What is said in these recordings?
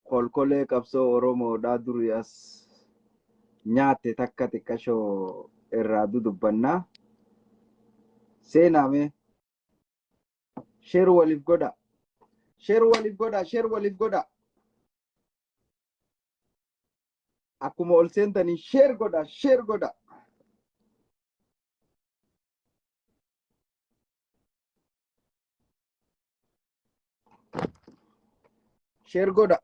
Kolkolee qabsoo Oromoodhaa durii as nyaatte takka xiqqashoo irraa dudubbanna. Seenaa mee. Share waliif godha. Share waliif godha. Share waliif godha. Akkuma ol seentanii share godha. Share godha. Share godha.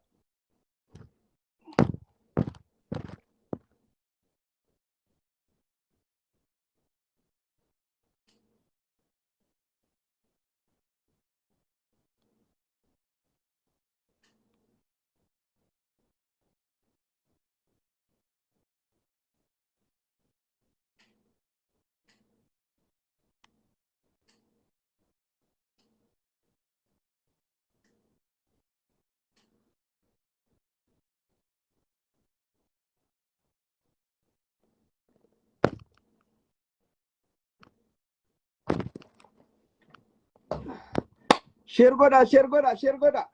Share godha, share godha, share godha.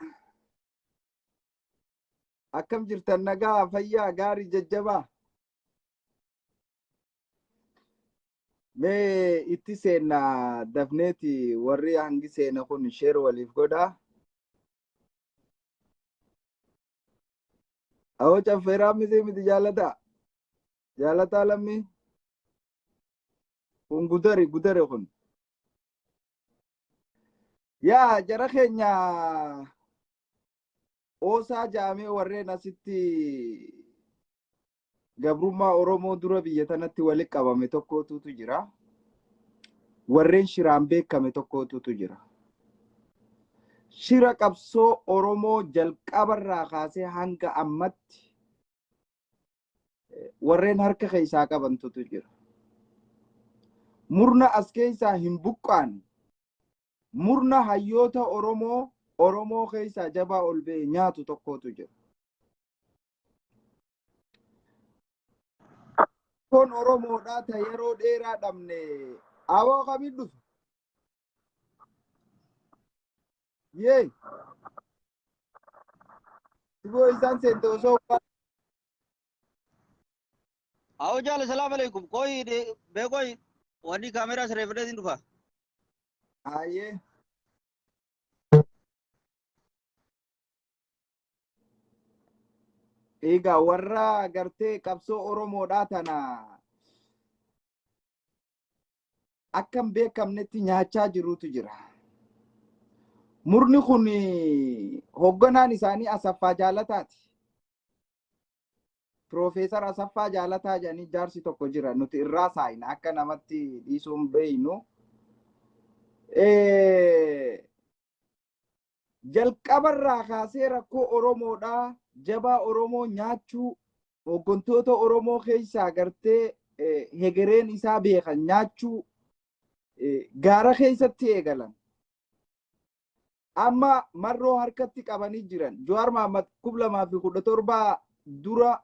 Akkam jirtan nagaa fayyaa gaarii jajjabaa. Mee itti seenna dafneeti warri hangi seena kun share waliif godha. Awoo caffeeraa miti miti jaalataa. Jaalataa lammii. Kun gudari gudari kun. Yaa jara keenya oosaa jaamee warreen asitti gabrummaa Oromoo dura biyya tanatti walitti qabame tokkootutu jira. Warreen shiraan beekame tokkootutu jira. Shira qabsoo Oromoo jalqabarraa kaasee hanga ammatti warreen harka keessaa qabantutu jira. Murna as keessaa hin buqqaane, murna hayyoota Oromoo Oromoo keessaa jabaa ol ba'e nyaatu tokkotu jira. Rakkoon Oromoodhaa ta yeroo dheeraa dhabne aboo kamiin dhufe? Yee! Siboo isaan seente osoo Awo jaal salaam alaikum. Koi beekoi wanni kaameraa sirreeffadhee dhufa. Ayyee. Egaa warra gartee qabsoo Oromoodhaa tana akka hin beekamnetti nyaachaa jirutu jira. Murni kun hoogganaan isaanii Asaffaa Jaalataati. Piroofeesar Asaffaa Jaalataa jedhanii jaarsi tokko jira. Nuti irraa saayina akka namatti dhiisuun beeynu. Jalqabarraa kaasee rakkoo Oromoodhaa jabaa Oromoo nyaachuu hooggantoota Oromoo keessaa gartee hegereen isaa beekan nyaachuu gaara keessatti eegalan. Amma marroo harkatti qabanii jiran. Jawaar Mahaammad 2017 dura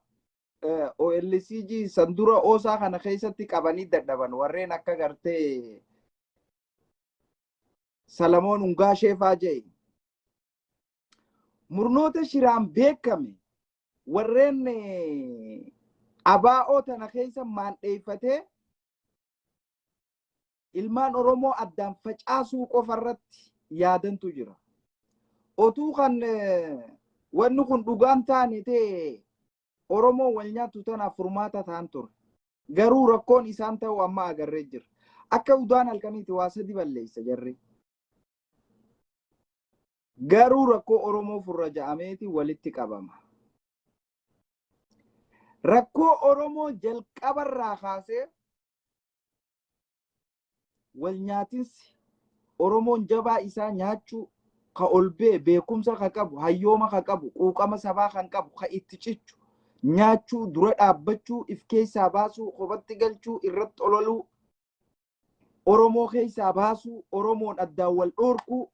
OLCG san dura oosaa kana keessatti qabanii dadhaban warreen akka gartee Salamoon Ungaashee faa jedhe. Murnoota shiraan beekame warreen abaa'oo tana keessa maandheeffatee ilmaan Oromoo addaan facaasuu qofa irratti yaadantu jira. Otuu kan wanni kun dhugaan taane ta'e Oromoo wal nyaattu tanaaf furmaata ta'an ture. Garuu rakkoon isaan ta'u amma agarree jira. Akka udaan halkaniiti waa sadi balleessa jarri. Garuu rakkoo Oromoo furra ja'ameeti walitti qabama. Rakkoo Oromoo jalqabarraa kaasee wal nyaatinsi Oromoon jabaa isaa nyaachuu ka ol bee beekumsa ka qabu hayyooma ka qabu quuqama sabaa kan qabu ka itti cichu nyaachuu dura dhaabbachuu if keessaa baasuu kophatti galchuu irratti ololuu Oromoo keessaa baasuu Oromoon addaan wal dhoorkuu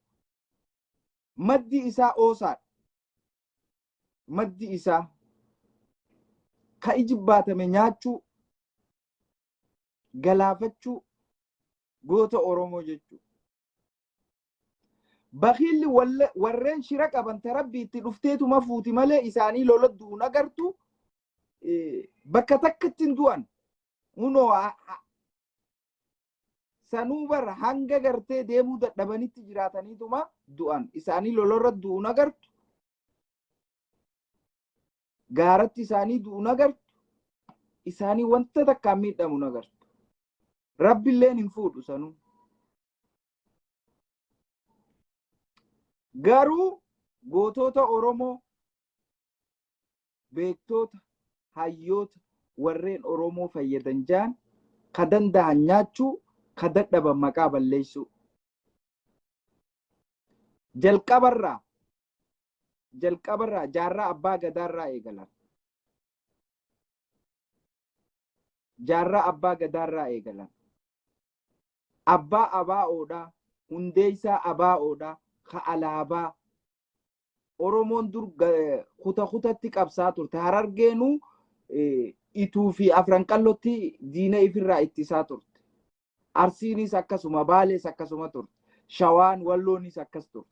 maddi isaa oosaadha. Maddi isaa ka ijibbaatame nyaachuu galaafachuu goota Oromoo jechuudha. Bakiilli warreen shira qaban ta Rabbi itti dhufteetuma fuuti malee isaanii lola du'uun agartu, bakka takkatti hin du'an. Hunoo sanuu bara hanga gartee deemuu dadhabanitti jiraataniituma du'an. Isaanii lolarra du'uun agartu. Gaaratti isaanii du'uun agartu. Isaanii wanta takkaan miidhamuun agartu. Rabbilleen hin fuudhu sanuu. Garuu gootota Oromoo, beektoota, hayyoota, warreen Oromoo fayyadan jaan ka danda'an nyaachuu, ka dadhaban maqaa balleessuu. Jalqabarraa Jaarraa Abbaa Gadaarraa eegalan. Jaarraa Abbaa Gadaarraa eegalan. Abbaa abaa'oodha, hundeessaa abaa'oodha, ka alaabaa. Oromoon dur kuta kutatti qabsaa turte. Harargeenuu Ituu fi Afran Qallotti diina ifirraa ittisaa turte. Arsiinis akkasuma, Baalees akkasuma turte. Shawaan, Walloonis akkas turte.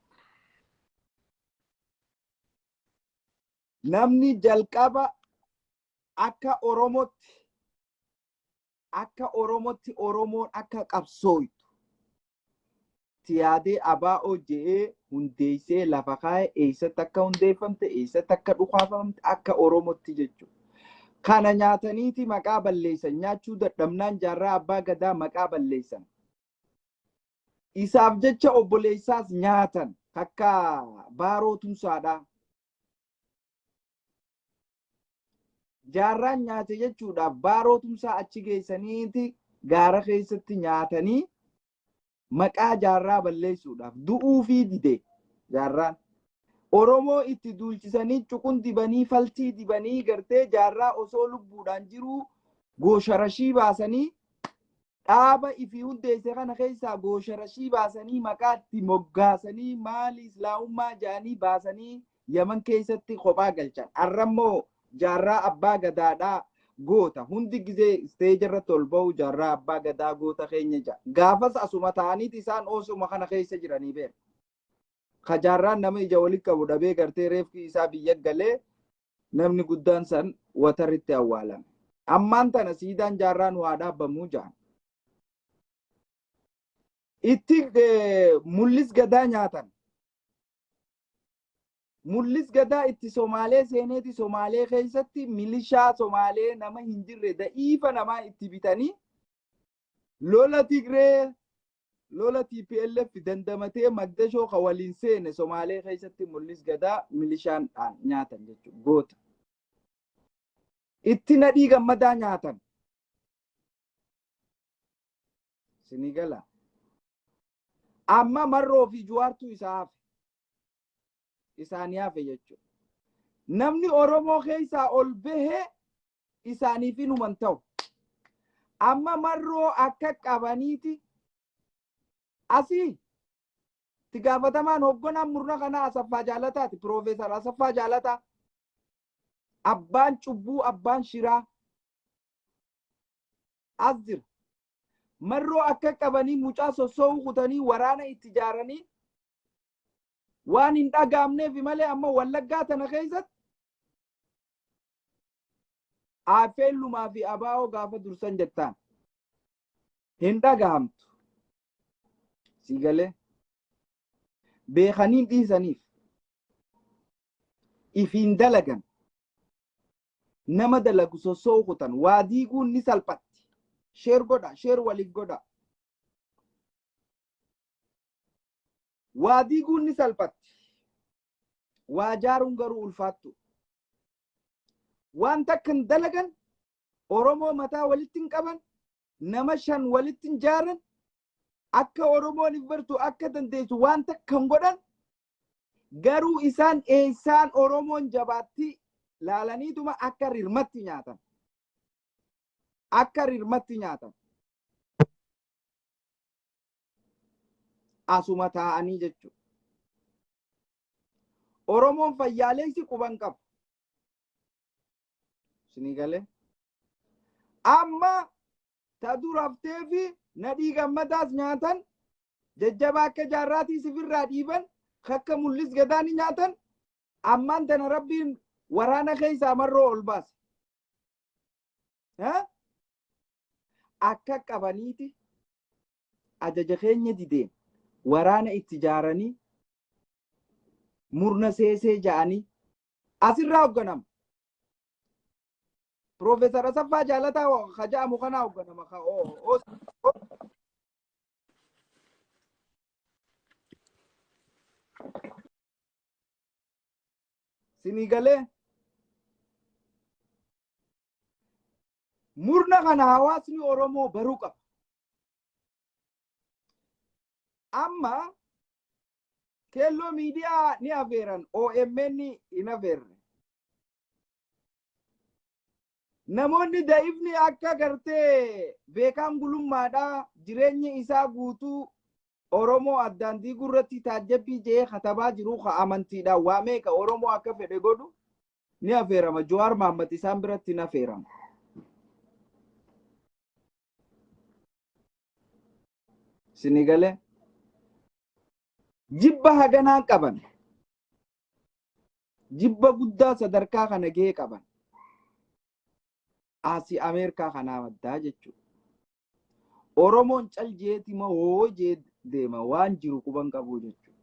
Namni jalqaba akka Oromootti Oromoon akka qabsooytu tiyaadee abaa'oo je'ee hundeessee lafa kaa'e, eessatti akka hundeeffamte, eessatti akka dhukaafamte, akka Oromootti jechuudha. Kana nyaataniiti maqaa balleessan. Nyaachuu dadhabnaan Jaarraa Abbaa Gadaa maqaa balleessan. Isaaf jecha obboleessaas nyaatan, akka Baaroo Tumsaadhaa. Jaarraan nyaate jechuudhaaf Baaroo Tumsaa achi geessaniiti gaara keessatti nyaatanii maqaa Jaarraa balleessuudhaaf du'uu fi dide Jaarraan. Oromoo itti duulchisanii, cuqun dibanii, faltii dibanii, gartee Jaarraa osoo lubbuudhaan jiruu goosharashii baasanii, dhaaba ifii hundeesse kana keessaa goosharashii baasanii, maqaa itti moggaasanii, maali islaamummaa jedhanii baasanii Yaman keessatti kophaa galchan. Har'ammoo Jaarraa Abbaa Gadaadhaa goota hundi gizee isteeja irratti ol ba'u Jaarraa Abbaa Gadaa goota keenya jedha. Gaafas asuma ta'aniiti isaan osuma kana keessa jiranii beera. Ka Jaarraan nama ija walitti qabu dhabee, gartee reefki isaa biyya galee, namni guddaan san wataritti awwaalame. Ammaan tana siidaan Jaarraa nu haa dhaabbamuu jedhan. Itti Mul'is Gadaa nyaatan. Mul'is Gadaa itti Somaalee seeneeti Somaalee keessatti milishaa Somaalee nama hin jirre da'iifa namaa itti bitanii lola Tigree, lola TPLF dandamatee Magdashoo ka waliin seene Somaalee keessatti Mul'is Gadaa milishaan nyaatan jechuudha, goota. Itti Nadhii Gammadaa nyaatan. Sinigala. Amma Marroo fi Juwaartuu isaa hafe. Isaanii hafe jechuudha. Namni Oromoo keessaa ol bahee isaaniif hinuman ta'u. Amma Marroo akka qabaniiti asii itti gaafatamaan hoogganaan murna kanaa Asaffaa Jaalataati. Piroofeesar Asaffaa Jaalataa. Abbaan cubbuu, abbaan shiraa as jira. Marroo akka qabanii mucaa sossoo'uu kutanii waraana itti ijaaranii waan hin dhagaamneef malee, amma Wallaggaa tana keessatti Affeellumaa fi abaa'oo gaafa dursan jettaan hin dhagahamtu. Siigalee beekanii dhiisaniif ifiin dalagan, nama dalagu sossoo'u kutan, waa diiguun ni salphatti. Share godha, share waliif godha. Waa diiguun ni salphatti. Waa jaaruun garuu ulfaattu. Waan takka hin dalagan, Oromoo mataa walitti hin qaban, nama shan walitti hin jaaran, akka Oromoon if bartu akka dandeessu waan takka hin godhan. Garuu isaan eessaan Oromoon jabaatti laalaniituma akka rirmatti nyaatan. Akka rirmatti nyaatan. Asuma taa'anii jechuudha. Oromoon fayyaaleessi quban qabu. Isinii galee? Amma ta duraftee fi Nadhii Gammadaas nyaatan. Jajjabaa akka jaarraatii sifirraa dhiiban, akka Mul'is Gadaa ni nyaatan. Ammaan tana Rabbiin waraana keessaa Marroo ol baase. Akka qabaniiti ajaja keenya dideen waraana itti ijaaranii murna seesee ja'anii asirraa hoogganama. Piroofeesar Asaffaa Jaalataa ka ja'amu kanaa hoogganama. Sinii galee, murna kana hawaasni Oromoo baruu qaba. Amma Keelloo Miidiyaa ni afeeran, OMN hin afeerre. Namoonni da'ifni akka gartee Beekaan Gulummaadhaa jireenyi isaa guutuu Oromoo addaan diiguu irratti taajjabbii jee katabaa jiru, ka amantiidhaan waa meeqa Oromoo akka fedhe godhu ni afeerama. Jawaar Mahaammad isaan biratti ni afeerama. Sini galee, jibba haganaa qaban, jibba guddaa sadarkaa kana gahee qaban asii Ameerikaa kanaa maddaa jechuudha. Oromoon cal jeeti moo hoo jee deema, waan jiru quban qabu jechuudha.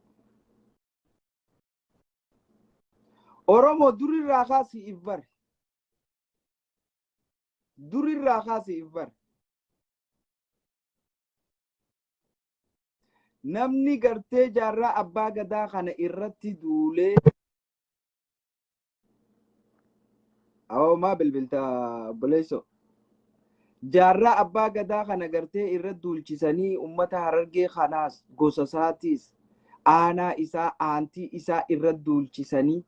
Oromoo durirraa kaasii if bare. Durirraa kaasii if bare. Namni gartee Jaarraa Abbaa Gadaa kana irratti duulee. Awoo, maa bilbilta obboleessoo? Jaarraa Abbaa Gadaa kana gartee irra duulchisanii ummata Harargee kanaas, gosa isaatiis, aanaa isaa, aantii isaa irra duulchisanii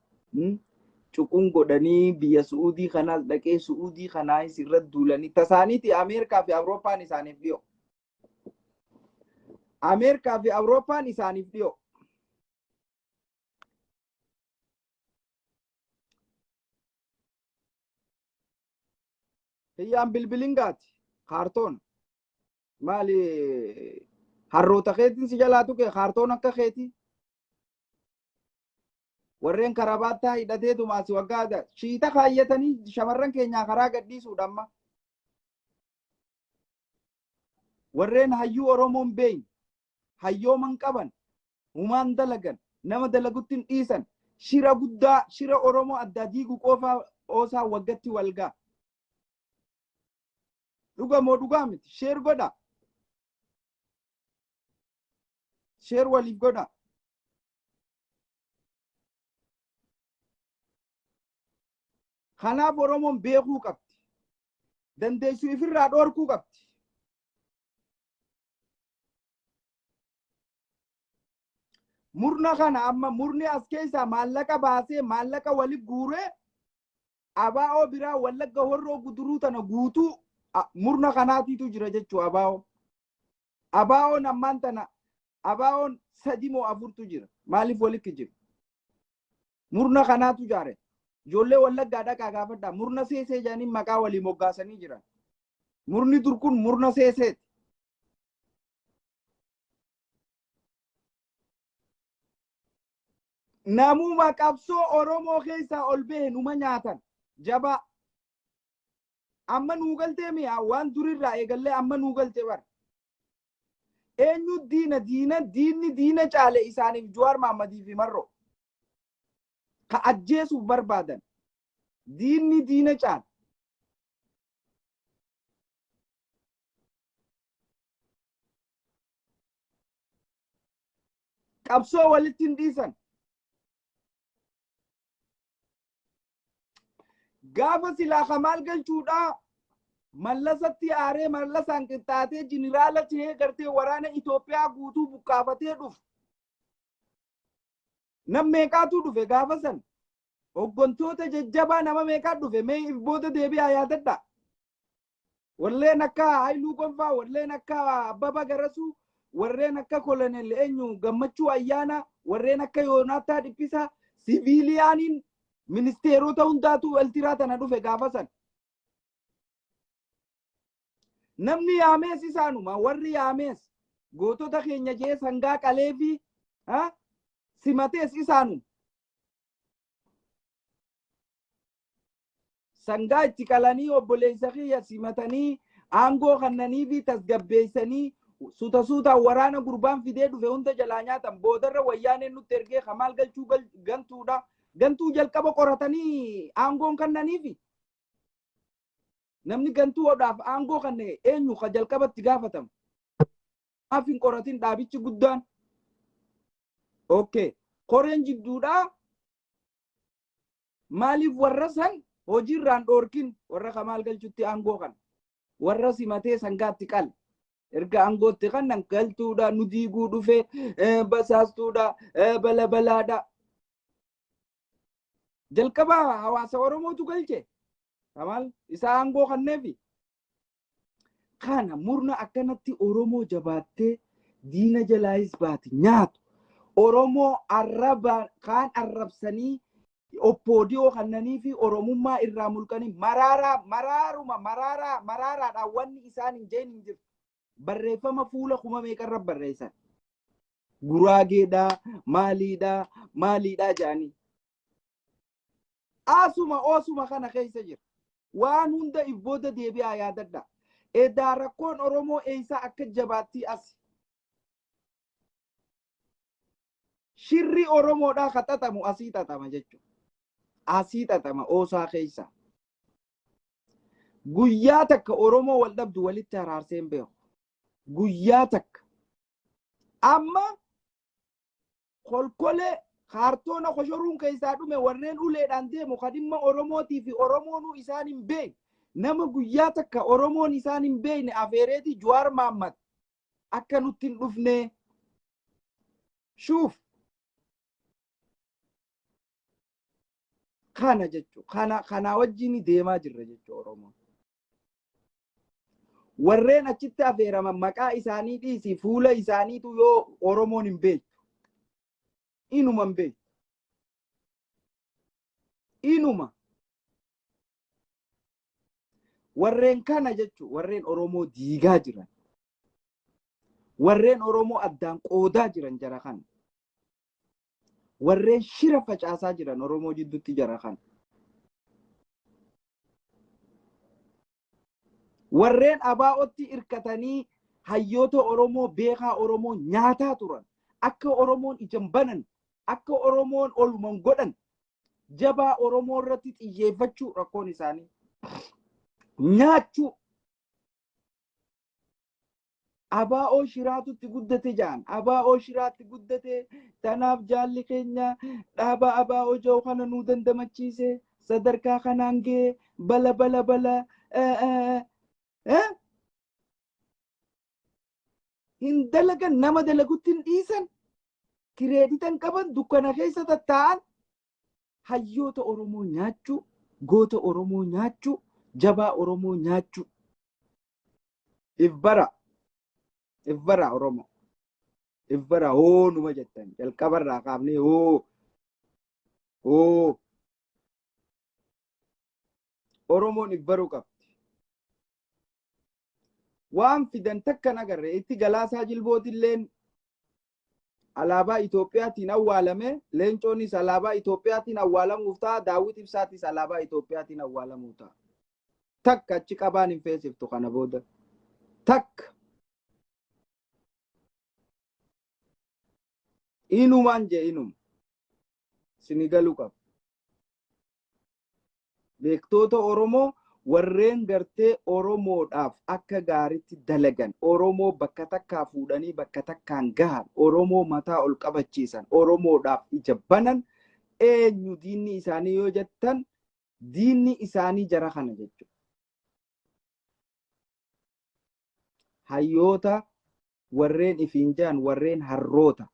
cuquun godhanii, biyya Su'uudii kanaas dhaqee Su'uudii kanaas irra duulanii tasaaniiti. Ameerikaa fi Awurooppaan isaaniif dhiyoo. Ameerikaa fi Awurooppaan isaaniif dhiyoo. Hiyyaan bilbilin gaati. Kaartoon. Maali, harroota keetiin si jalaa tuqe, kaartoon akka keetii. Warreen karabaattaa hidhateetuma asii waggaa shiita kaayyatanii shamarran keenyaa karaa gadhiisuudha amma. Warreen hayyuu Oromoon beeyne, hayyooman qaban, humaan dalagan, nama dalagutti hin dhiisan, shira guddaa, shira Oromoo addaa diigu qofa oosaa waggatti walgaa. Dhuga moo dhugaa miti? Share godha. Share waliif godha. Kanaaf Oromoon beekuu qabdi. Dandeessu ifirraa dhoorkuu qabdi. Murna kana amma murni as keessaa maallaqa baasee, maallaqa wali guuree, abaa'oo biraa Wallagga Horroo Guduruu tana guutuu murna kanaatiitu jira jechuu abaa'oo. Abaa'oon ammaan tana abaa'oon sadi moo afurtu jira. Maaliif walitti jiru? Murna kanaatu jaare. Ijoollee Wallaggaa dhaqaa gaafadhaa. Murna seesee jedhanii maqaa walii moggaasanii jiran. Murni dur kun murna seeseeti. Namuma qabsoo Oromoo keessaa ol bahe numa nyaatan. Jabaa. Amma nuu galtee mi'a, waan durirraa eegallee amma nuu galte bara. Eenyu diina diina diinni diina caale isaaniif Jawaar Mahammadii fi Marroo. Ka ajjeesuuf barbaadan. Diinni diina caale. Qabsoo walitti hin dhiisan. Gaafa silaa kamaal galchuudhaa Mallasatti aaree, Mallasaan qixxaatee, jiniraala ta'ee, gartee waraana Itoophiyaa guutuu buqqaafatee dhufu. Nam meeqaatu dhufe gaafa san? Hoggantoota jajjabaa nama meeqaa dhufe? Mee if booda deebi'aa yaadadhaa. Warreen akka Haayiluu Gonfaa, warreen akka Abbabaa Garasuu, warreen akka Kolonel eenyu Gammachuu Ayyaanaa, warreen akka Yoonaattaa Dhiphisaa, siviiliyaaniin ministeerota hundaatu Eltiraa tana dhufe gaafa san. Namni yaamees isaanuma, warri yaamees. Gootota keenya jee sangaa qalee fi simatees isaanu. Sangaa itti qalanii obboleessa kiyya simatanii aangoo kannanii fi tasgabbeessanii suuta suutaan waraana gurbaan fidee dhufe hunda jalaa nyaatan. Boodarra Wayyaaneen nutti ergee Kamaal Galchuu gantuudha. Gantuu jalqaba qoratanii aangoon kannaniifi. Namni gantuu hodhaaf aangoo kanne eenyu ka jalqabatti gaafatamu? Maaf hin qoratin dhaabichi guddaan? Okay. Koreen jidduudhaa maaliif warra san hojiirraan dhoorkin? Warra Kamaal Galchutti aangoo kana warra simatee sangaatti qal erga aangootti kannan galtuudha, nu diiguu dhufe, basaastuudha, bala balaadha. Jalqaba hawaasa Oromootu galche. Kamaal isaa aangoo kanneefi. Kana murna akkanatti Oromoo jabaattee diina jalaayis baate nyaatu. Oromoo arraba kaan arrabsanii oppoodiyoo kannanii fi Oromummaa irraa mulqanii maraaraa maraaruma maraaraa maraaraadhaan wanni isaan hin jeen hin jirtu. Barreeffama fuula kuma meeqarra barreessan. Guraageedhaa, maaliidhaa, maaliidhaa jedhanii. Asuma oosuma kana keessa jira. Waan hunda if booda deebi'aa yaadadha. Edaa rakkoon Oromoo eessaa akka jabaattii as. Shirri Oromoodhaa ka xaxamu asii xaxama jechuudha. Asii xaxama oosaa keessa. Guyyaa takka Oromoo wal dhabdu walitti araarsee hin beeku. Guyyaa takka. Amma kolkolee kaartoona koshoruun keessaa dhume warreen uleedhaan deemu kan dhimma Oromootii fi Oromoonuu isaan hin beekne, nama guyyaa takka Oromoon isaan hin beekne afeereeti Jawaar Mahaammad akka nutti hin dhufne shuuf kana jechuudha. Kana kanaa wajjin deemaa jirra jechuudha Oromoon. Warreen achitti afeeraman maqaa isaanii dhiisii fuula isaaniitu yoo Oromoon hin beektu. Inuma hin beektu. Inuma. Warreen kana jechuun warreen Oromoo diigaa jiran. Warreen Oromoo addaan qoodaa jiran jara kana. Warreen shira facaasaa jiran Oromoo jidduutti jara kana. Warreen abaa'otti hirkatanii hayyoota Oromoo, beekaa Oromoo nyaataa turan. Akka Oromoon ijaan banan, akka Oromoon oluman godhan, jabaa Oromoo irratti xiyyeeffachuu rakkoon isaanii. Nyaachuu. Abaa'oo shiraatutti guddate ja'an. Abaa'oo shiraatti guddate, tanaaf jaalli keenya dhaaba abaa'oo jiru kana nuu dandamachiise, sadarkaa kanaan ga'e, bala bala bala. Hin dalagan, nama dalagutti hin dhiisan. Kireeditan qaban, dukkana keessa tattaa'an. Hayyoota Oromoo nyaachuu, goota Oromoo nyaachuu, jabaa Oromoo nyaachuu. If bara, if bara Oromoo. If bara hoo numa jettan jalqabarraa kaafnee hoo hoo. Oromoon if baruu qabdi. Waan fidan takka nagarre itti Galaasaa Jilbootilleen alaabaa Itoophiyaatiin awwaalame, Leencoonis alaabaa Itoophiyaatiin awwaalamuuf ta'a, Daawwit Ibsaatis alaabaa Itoophiyaatiin awwaalamuuf ta'a. Takka achi qabaan hin feesiftu kana booda. Takka. Inumaan jee inuma. Sini galuu qaba. Beektoota Oromoo warreen gartee Oromoodhaaf akka gaariitti dalagan, Oromoo bakka takkaa fuudhanii bakka takkaan gahan, Oromoo mataa ol qabachiisan, Oromoodhaaf ija banan eenyu diinni isaanii yoo jettan, diinni isaanii jara kana jechuudha. Hayyoota warreen ifiin jaan, warreen harroota.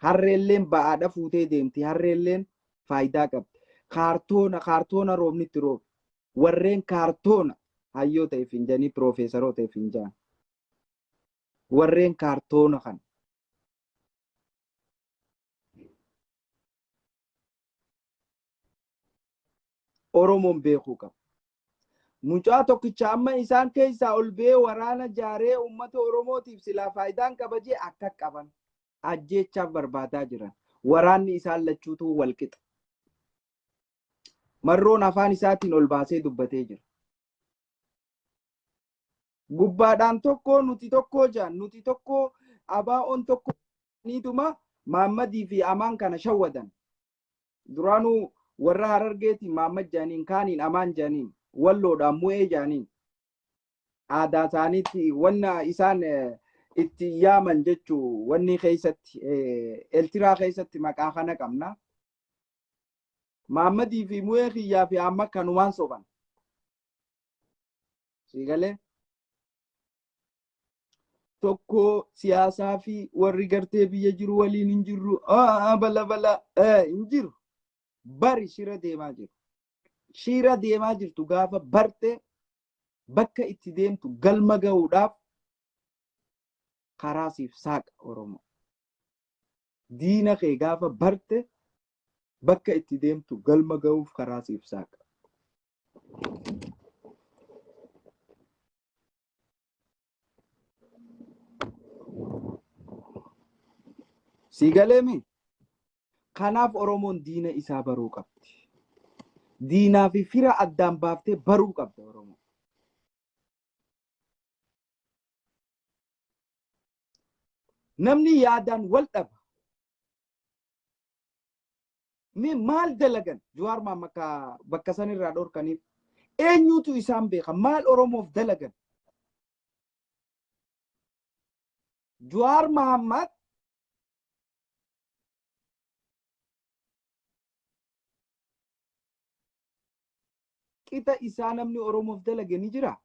Harreelleen ba'aadha fuutee deemti. Harreelleen faayidaa qabdi. Kaartoona kaartoona roobni itti roobe. Warreen kaartoona hayyoota ifiin jaanii piroofeesaroota ifiin jaan. Warreen kaartoona kana. Oromoon beekuu qaba. Mucaa tokkicha amma isaan keessaa ol ba'ee waraana jaaree uummata Oromootiif silaa faayidaan qaba jee akka qaban ajjeechaaf barbaadaa jiran. Waraanni isaan lachuutu wal qixa. Marroon afaan isaatiin ol baasee dubbatee jira. Gubbaadhaan tokko nuti tokko jaan nuti tokko abaa'oon tokko niituma Maammadii fi Amaan kana shawwadan. Duraanuu warra Harargeetiin Maammad jaaniin, kaaniin Amaan jaaniin, Walloodhaan Mu'ee jaaniin. Aadaa isaaniitti wanna isaan itti yaaman jechuu wanni keessatti Eltiraa keessatti maqaa kana qabna. Maammadii fi Mu'ee kiyyaa fi amma kanumaan soban. Siigalee? Tokko siyaasaa fi warri gartee biyya jiru waliin hin jirru, bala bala hin jiru. Bari shira deemaa jiru. Shira deemaa jirtu gaafa barte bakka itti deemtu galma ga'uudhaaf karaa siif saaqa Oromoo. Diina kee gaafa barte bakka itti deemtu galma ga'uuf karaa siif saaqa. Sii galeemi? Kanaaf Oromoon diina isaa baruu qabdi. Diinaa fi fira addaan baaftee baruu qabda Oromoon. Namni yaadaan wal dhaba. Mee maal dalagan Jawaar Mohaammed ka bakka san irraa dhorkaniif? Eenyutu isaan beeka? Maal Oromoof dalagan? Jawaar Mohaammed qixa isaa namni Oromoof dalage ni jira.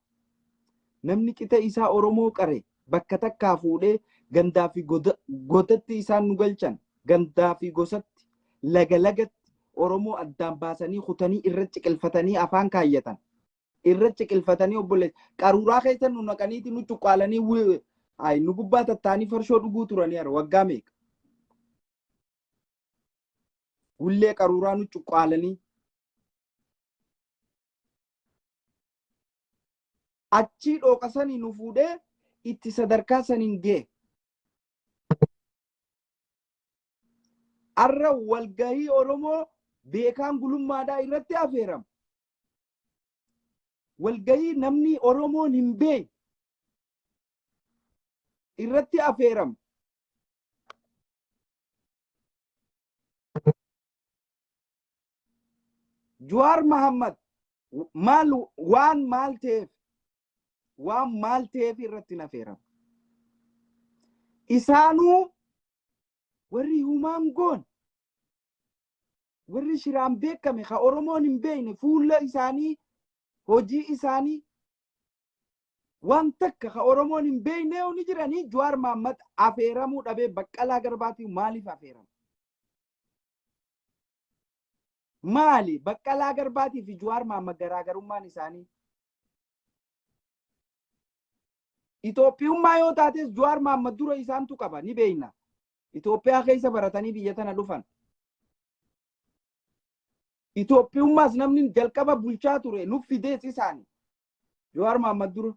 Namni qixa isaa Oromoo qare bakka takkaa fuudhee gandaa fi godatti isaan nu galchan, gandaa fi gosatti laga lagatti Oromoo addaan baasanii kutanii irra ciqilfatanii afaan kaayyatan. Irra ciqilfatanii obboleessa qaruuraa keessa nu naqaniiti nu cuqqaalanii nu gubbaa tattaanii farshoo dhuguu turanii hara waggaa meeqa. Hullee qaruuraa nu cuqqaalanii. Achii dhooqa sanii nu fuudhee itti sadarkaa saniin ga'e. Arra walgahii Oromoo beekaan gulummaadhaa irratti afeerama. Walgahii namni Oromoon hin beekne irratti afeerama. Jawaar Mohaammed maal waan maal ta'eef waan maal ta'eef irratti hin afeeramu. Isaanuu warri humaan goon warri shiraan beekame ka Oromoon hin beekne fuula isaanii hojii isaanii waan takka ka Oromoon hin beekne ni jiranii. Jawaar Mohaammed afeeramuu dhabee Baqqalaa Garbaatiin maaliif afeerama? Maali Baqqalaa Garbaatii fi Jawaar Mohaammed garaagarummaan isaanii? Itoophiyummaa yoo taates Jawaar Mohaammed dura isaantu qaba ni beekna. Itoophiyaa keessa baratanii biyya tana dhufan. Itoophiyummaas namni jalqaba bulchaa ture nuuf fidees isaani. Jawaar Mohaammed dura.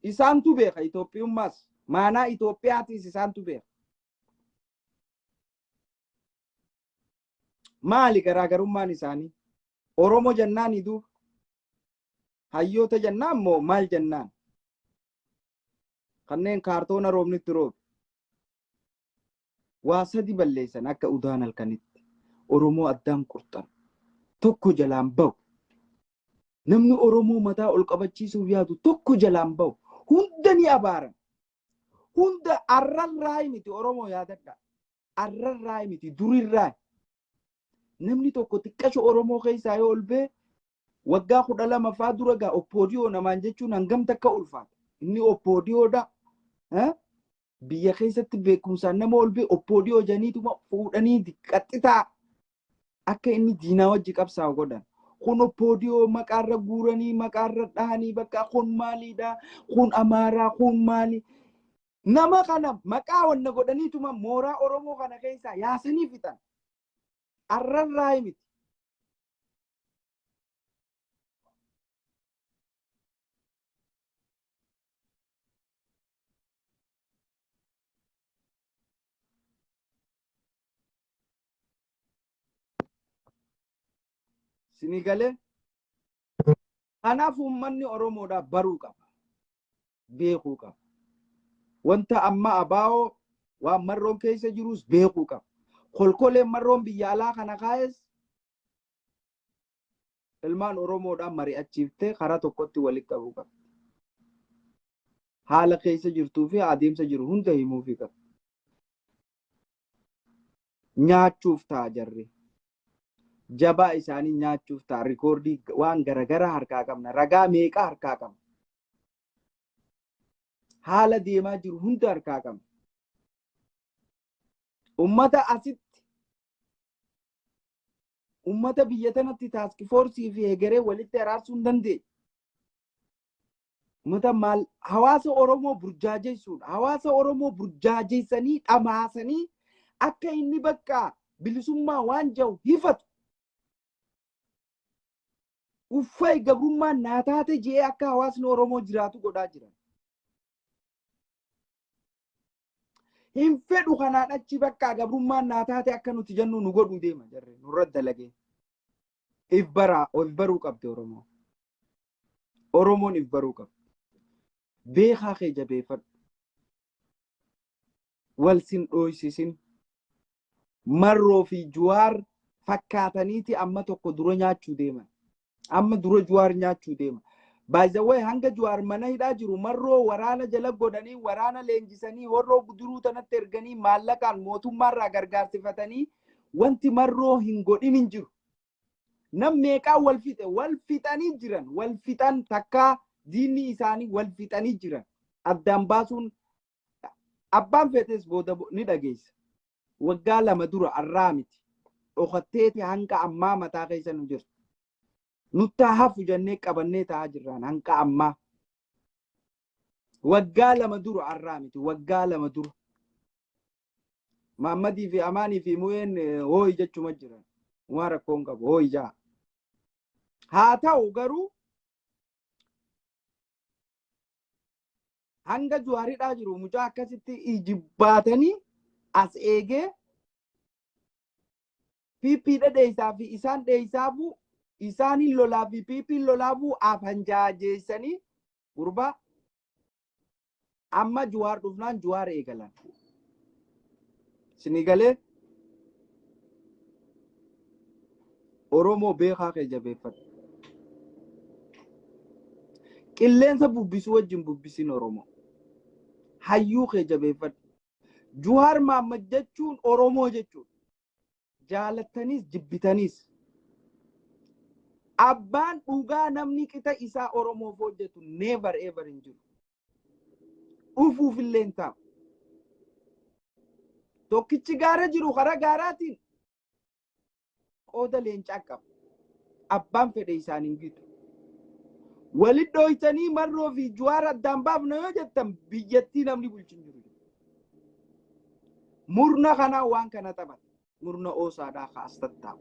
Isaantu beeka Itoophiyummaas. Maanaa Itoophiyaatiis isaantu beeka. Maali garaagarummaan isaanii? Oromoo jennaan iduu? Hayyoota jennaan moo maal jennaan? Kanneen kaartoona roobnitti roobe. Waa sadi balleessan akka udaan halkanitti. Oromoo addaan qurxan. Tokko jalaan bahu. Namni Oromoo mataa ol qabachiisuuf yaadu tokko jalaan bahu. Hunda ni abaaran. Hunda arrarraa miti Oromoo yaadadha. Arrarraa miti durirraa. Namni tokko xiqqasho Oromoo keessaa yoo ol ba'e waggaa 12 faa dura gaa oppoodiyoo namaan jechuun hangam takka ulfaata. Inni oppoodiyoodha. Biyya keessatti beekumsaan nama ol ba'e oppoodiyoo janiituma fuudhanii qaxxitaa akka inni diinaa wajji qabsaa'u godhan. Kun oppoodiyoo maqaarra guuranii maqaarra dhahanii bakka kun maaliidha, kun amaaraa, kun maali. Nama kana maqaa wanna godhaniituma mooraa Oromoo kana keessaa yaasanii fixan. Arrarraa miti. Sinii galee? Kanaaf uummanni Oromoodhaa baruu qaba. Beekuu qaba. Wanta amma abaa'oo waan marroon keessa jirus beekuu qaba. Kolkoleen marroon biyya alaa kana kaa'es ilmaan Oromoodhaan mari'achiiftee karaa tokkotti walitti qabuu qabdi. Haala keessa jirtuu fi adeemsa jiru hunda himuufii qabdi. Nyaachuuf ta'a jarri. Jabaa isaanii nyaachuuf ta'a. Rikoordii waan garagaraa harkaa qabna. Ragaa meeqa harkaa qabna. Haala deemaa jiru hunda harkaa qabna. Ummata asitti ummata biyya tanatti taaski foorsii fi hegeree walitti araarsuu hin dandeenye. Ummata maal hawaasa Oromoo burjaajessuudha. Hawaasa Oromoo burjaajeessanii dhamaasanii akka inni bakka bilisummaa waan jiru hifatu. Uffay gabrummaan naa taate je'ee akka hawaasni Oromoo jiraatu godhaa jiran. Hin fedhu kanaan achi bakka gabrummaan naa taate akka nuti jennu nu godhuu deema jarri nurra dalagee. If baraa of baruu qabdi Oromoo. Oromoon if baruu qabdi. Beekaa kee jabeeffadhu. Wal sin dhooysisin. Marroo fi Juwaar fakkaataniiti amma tokko dura nyaachuu deeman. Amma dura Juwaar nyaachuu deema. By the way, hanga Juwaar mana hidhaa jiru marroo waraana jala godhanii waraana leenjisanii horroo guduruu tanatti erganii maallaqaan mootummaarraa gargaarsifatanii wanti marroo hin godhin hin jiru. Nam meeqaa wal fixe wal fixanii jiran wal fixan takkaa diinni isaanii wal fixanii jiran addaan baasuun abbaan feetes booda ni dhageessa. Waggaa 2 dura arraa miti. Dhokatteeti hanga ammaa mataa keessa nu jirti. Nuttaa hafu jennee qabannee taa'aa jirraan hanga ammaa. Waggaa 2 dura arraa miti. Waggaa 2 dura. Maammadii fi Amaanii fi Mu'een hooyi jechuma jiran. Waan rakkoon qabu hooyi jaa. Haa ta'u garuu hanga Juwaaridhaa jiru mucaa akkasitti ijibbaatanii as eegee PP dheeysaa fi isaan dheeysaafu isaan hin lolaa fi PP lolaafuu afan jaajeessanii gurbaa amma Juwaar dhufnaan Juwaar eegalan. Isinii galee Oromoo beekaa kee jabeeffadhu. Qilleensa bubbisuu wajjin bubbisin Oromoo. Hayyuu kee jabeeffadhu. Juwaar Maammad jechuun Oromoo jechuudha. Jaalattaniis jibbitaniis. Abbaan dhugaa namni qixa isaa Oromoof hojjetu never ever hin jiru. Dhufuuf illee hin taa'u. Tokkichi gaara jiru karaa gaaraatiin qooda leencaa qaba. Abbaan fedhe isaan hin gitu. Walit dhooytanii marroo fi Juwaar addaan baafna yoo jettan biyyattii namni bulchu hin jiru. Murna kanaa waan kana taphata. Murna oosaadhaa kaas tattaa'u.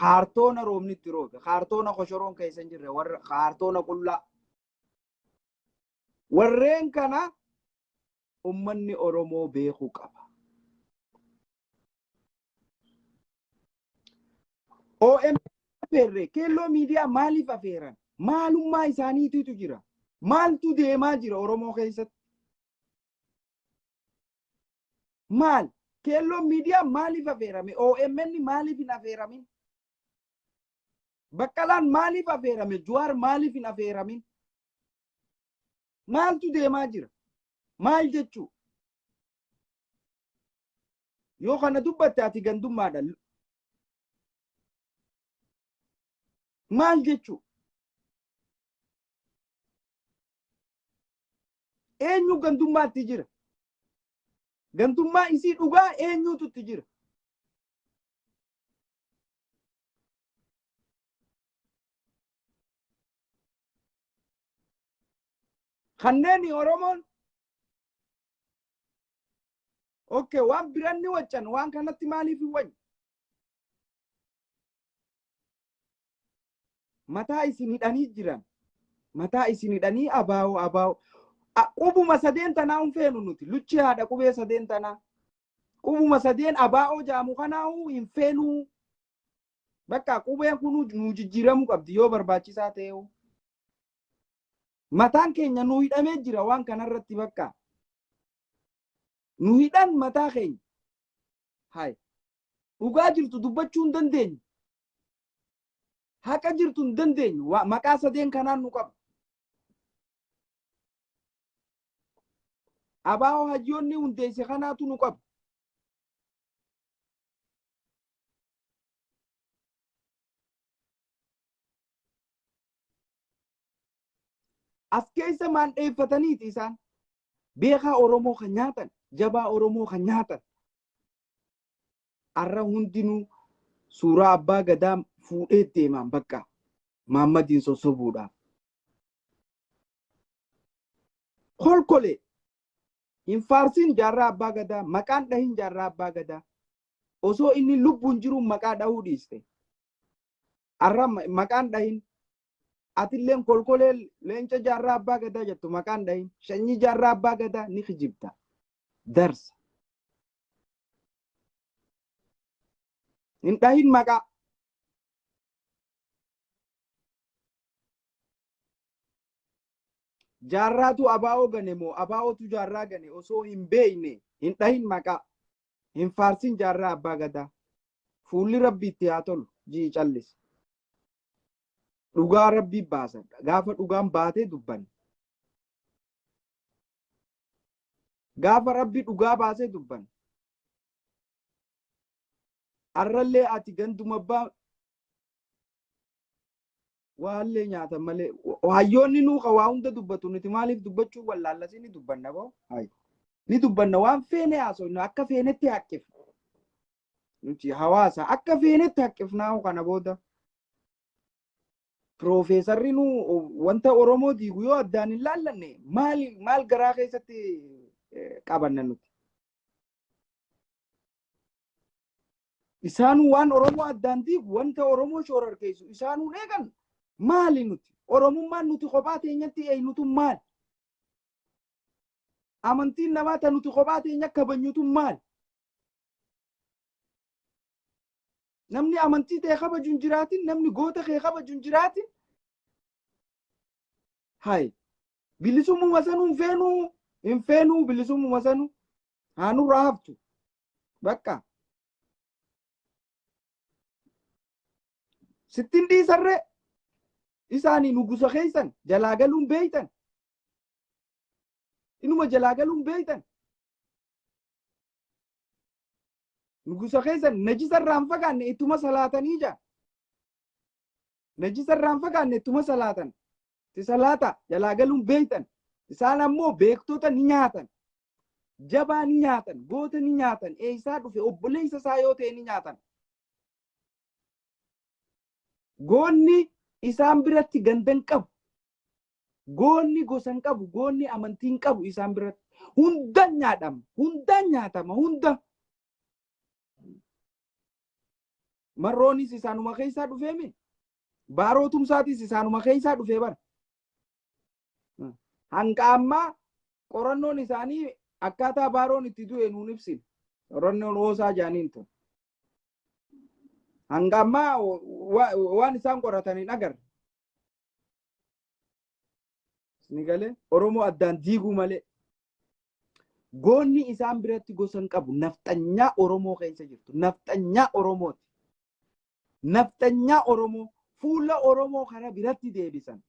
Kaartoona roobni itti roobe, kaartoona koshoroon keessa hin jirre, warra kaartoona qullaa. Warreen kana ummanni Oromoo beekuu qaba. OMN afeerre keelloo miidiyaa maaliif afeeran? Maalummaa isaaniitiitu jira. Maaltu deemaa jira Oromoo keessatti? Maal? Keelloon miidiyaa maaliif afeerame? OMN maaliif hin afeeramin? Baqqalaan maaliif afeerame? Juwaar maaliif hin afeeramin? Maaltu deemaa jira? Maal jechuu? Yoo kana dubbatte ati gandummaadha. Maal jechuu? Eenyu gandummaatti jira? Gandummaa isii dhugaa eenyuutu itti jira? Kanneen Oromoon okay waan biran ni waccan waan kanatti maaliif hin wacne? Mataa isin hidhanii jiran. Mataa isin hidhanii abaa'oo abaa'oo. Qubuma sadeen tanaa hin feenu nuti. Luchi haadha qubee sadeen tanaa. Qubuma sadeen abaa'oo jaamu kanaa'uu hin feenuu. Bakka qubeen kun nu jijjiiramuu qabdi yoo barbaachisaa ta'e. Mataan keenya nu hidhamee jira waan kanarratti bakka. Nu hidhan mataa keenya. Hai. Dhugaa jirtu dubbachuu hin dandeenyu. Haqa jirtu hin dandeenyu. Maqaa sadeen kanaan nu qaba. Abaa'oo hayyoonni hundeesse kanaatu nu qaba. As keessa maandheeffataniiti isaan. Beekaa Oromoo kan nyaatan, jabaa Oromoo kan nyaatan. Arra hundinuu suuraa abbaa gadaa fuudhee deemaan bakka Maammadiin sossobuudhaaf. Kolkolee hin faarsin jaarraa abbaa gadaa, maqaan dhahin jaarraa abbaa gadaa. Osoo inni lubbuun jiruun maqaa dhahuu dhiiste. Arra maqaan dhahin atilleen kolkolee leenca jaarraa abbaa gadaa jettu maqaan dhahin sanyii jaarraa abbaa gadaa ni kijibda. Darsa. Hin dhahin maqaa. Jaarraatu abaa'oo gane moo abaa'ootu jaarraa gane osoo hin beekne hin dhahin maqaa. Hin faarsin jaarraa abbaa gadaa. Fuulli rabbi itti haa tolu jii callisi. Dhugaa rabbi baasa. Gaafa dhugaan baatee dubbanne. Gaafa rabbi dhugaa baasee dubbanne. Arrallee ati ganduma abbaa waallee nyaatan malee hayyoonni nuu ka waa hunda dubbatu nuti maaliif dubbachuu wallaallasi ni dubbanna boo hayi ni dubbanna waan feene haasofna akka feenetti haqqifna nuti hawaasa akka feenetti haqqifnaa kana booda piroofeesarri nu wanta Oromoo diigu yoo addaan hin laallanne maal maal garaa keessatti qabanna nuti. Isaanuu waan Oromoo addaan diigu wanta Oromoo shoorarkeessu isaanuu eegan maali nuti? Oromummaan nuti kophaa teenyatti eeynutu maali? Amantiin namaa ta nuti kophaa teenya kabajnutu maali? Namni amantii ta'e kabaju hin jiraatin, namni goota kee kabaju hin jiraatin. Hayi, bilisummuma sanuu hin feenuu, hin feenuu bilisummuma sanuu. Haa nurraa haftu. Bakka. Sittin dhiisarree isaanii nugusa keessan jalaa galuun beeytan. Inuma jalaa galuun beeytan. Nugusa keessan najisa irraa hin fagaanne ittuma salaatanii jaa. Najisa irraa hin fagaanne ittuma salaatan. Itti salaata jalaa galuun beeytan. Isaan ammoo beektota ni nyaatan. Jabaa ni nyaatan. Goota ni nyaatan. Eessaa dhufe obboleessa isaa yoo ta'e ni nyaatan. Goonni isaan biratti ganda hin qabu. Goonni gosa hin qabu. Goonni amantii hin qabu isaan biratti. Hundaan nyaadhama. Hundaan nyaatama. Hunda. Marroonis isaanuma keessaa dhufeemi. Baaroo Tumsaatis isaanuma keessaa dhufee bara. Hanga ammaa qorannoon isaanii akkaataa baaroon itti du'e nuun ibsine. Qorannoon oosaa jaaniin tun. Hanga ammaa waan isaan qoratan hin agarre. Ni galee Oromoo addaan diiguu malee. Goonni isaan biratti gosa hin qabu. Nafxanyaa Oromoo keessa jirtu. Nafxanyaa Oromooti. Nafxanyaa Oromoo fuula Oromoo kana biratti deebisan.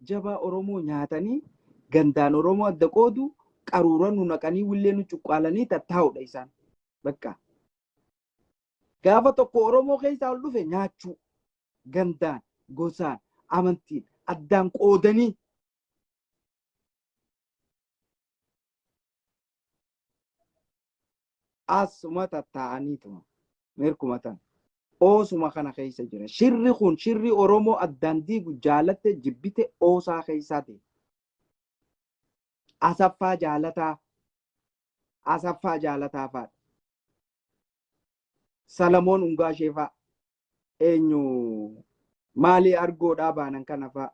Jabaa Oromoo nyaatanii gandaan Oromoo adda qoodu qaruura nu naqanii willee nu cuqqaalanii tattaa'udha isaan. Bakka. Gaafa tokko Oromoo keessaa ol dhufe nyaachuu gandaan gosaan amantiin addaan qoodanii asuma tattaa'aniituma mirkuma tan oosuma kana keessa jira. Shirri kun shirri Oromoo addaan diigu jaalatte jibbite oosaa keessaa ta'e. Asaffaa Jaalataa Asaffaa Jaalataa faadha. Salamoon Ungaashee fa'a. Eenyu maalii argoodhaa baanan kana fa'a.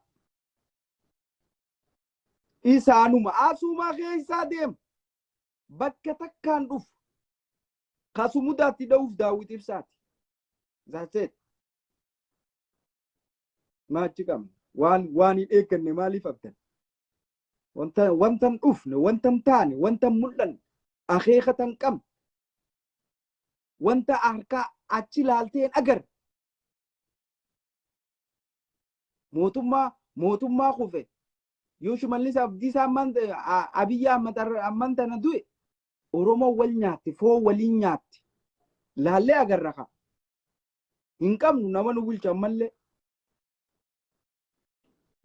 Isaanuma asuma keessaa deema. Bakka takkaan dhufu. Kasumudaatti dha'uuf Daawwit Ibsaati. That's it. Maachi qabna. Waan hin eegganne maaliif abdan? Wanta hin dhufne, wanta hin taane, wanta hin mul'anne, akeeka tan qabne, wanta harkaa achi ilaaltee hin agarre. Mootummaa kufe yoo Shimallis Abdiisaa ammaan Abiyyi Ahmad ammaan tana du'e, Oromoo wal nyaatti, foon waliin nyaatti. Laallee agarra kaa. Hin qabnu nama nu bulchu ammallee.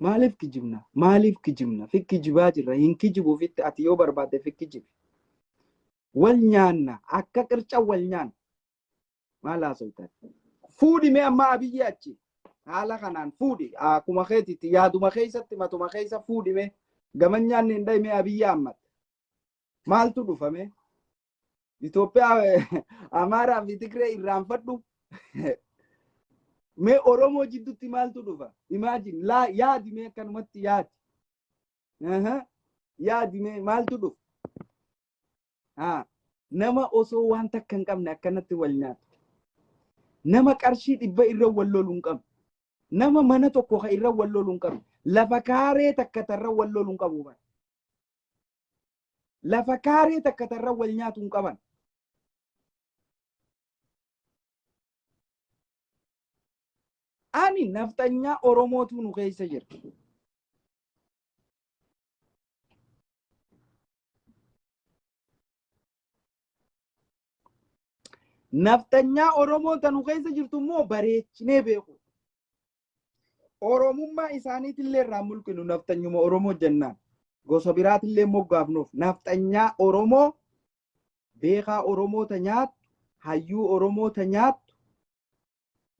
Maaliif kijibna? Maaliif kijibna? Fi kijibaa jirra. Hin kijibu ofitti, ati yoo barbaadde fi kijibi. Wal nyaanna. Akka qirca wal nyaanna. Maal haasoftan? Fuudhi mee ammaa Abiyyi achi. Haala kanaan fuudhi. Akkuma keetitti yaaduma keessatti matuma keessa fuudhi mee. Gaman nyaanne hin dhayime Abiyyi Ahmad. Maaltu dhufame? Itoophiyaa Amaaraa fi Tigree irraanfadhu. Mee Oromoo jidduutti maaltu dhufa? Imagine laa, yaadi mee, akkanumatti yaadi. Yaadi mee, maaltu dhufa? Haa, nama osoo waan takka hin qabne akkanatti wal nyaatu. Nama qarshii 100 irra wal lolu hin qabne. Nama mana tokko ka irra wal lolu hin qabne. Lafa kaaree takka tarra wal lolu hin qabu bara. Lafa kaaree takka tarra wal nyaatu hin qaban. Ani nafxanyaa Oromootu nu keessa jira. Nafxanyaa Oromoo ta nu keessa jirtu immoo bareechinee beeku. Oromummaa isaaniitillee irraa mulqinu, nafxanyuma Oromoo jennaan. Gosa biraatillee moggaafnuuf nafxanyaa Oromoo beekaa Oromoo ta nyaattu, hayyuu Oromoo ta nyaattu,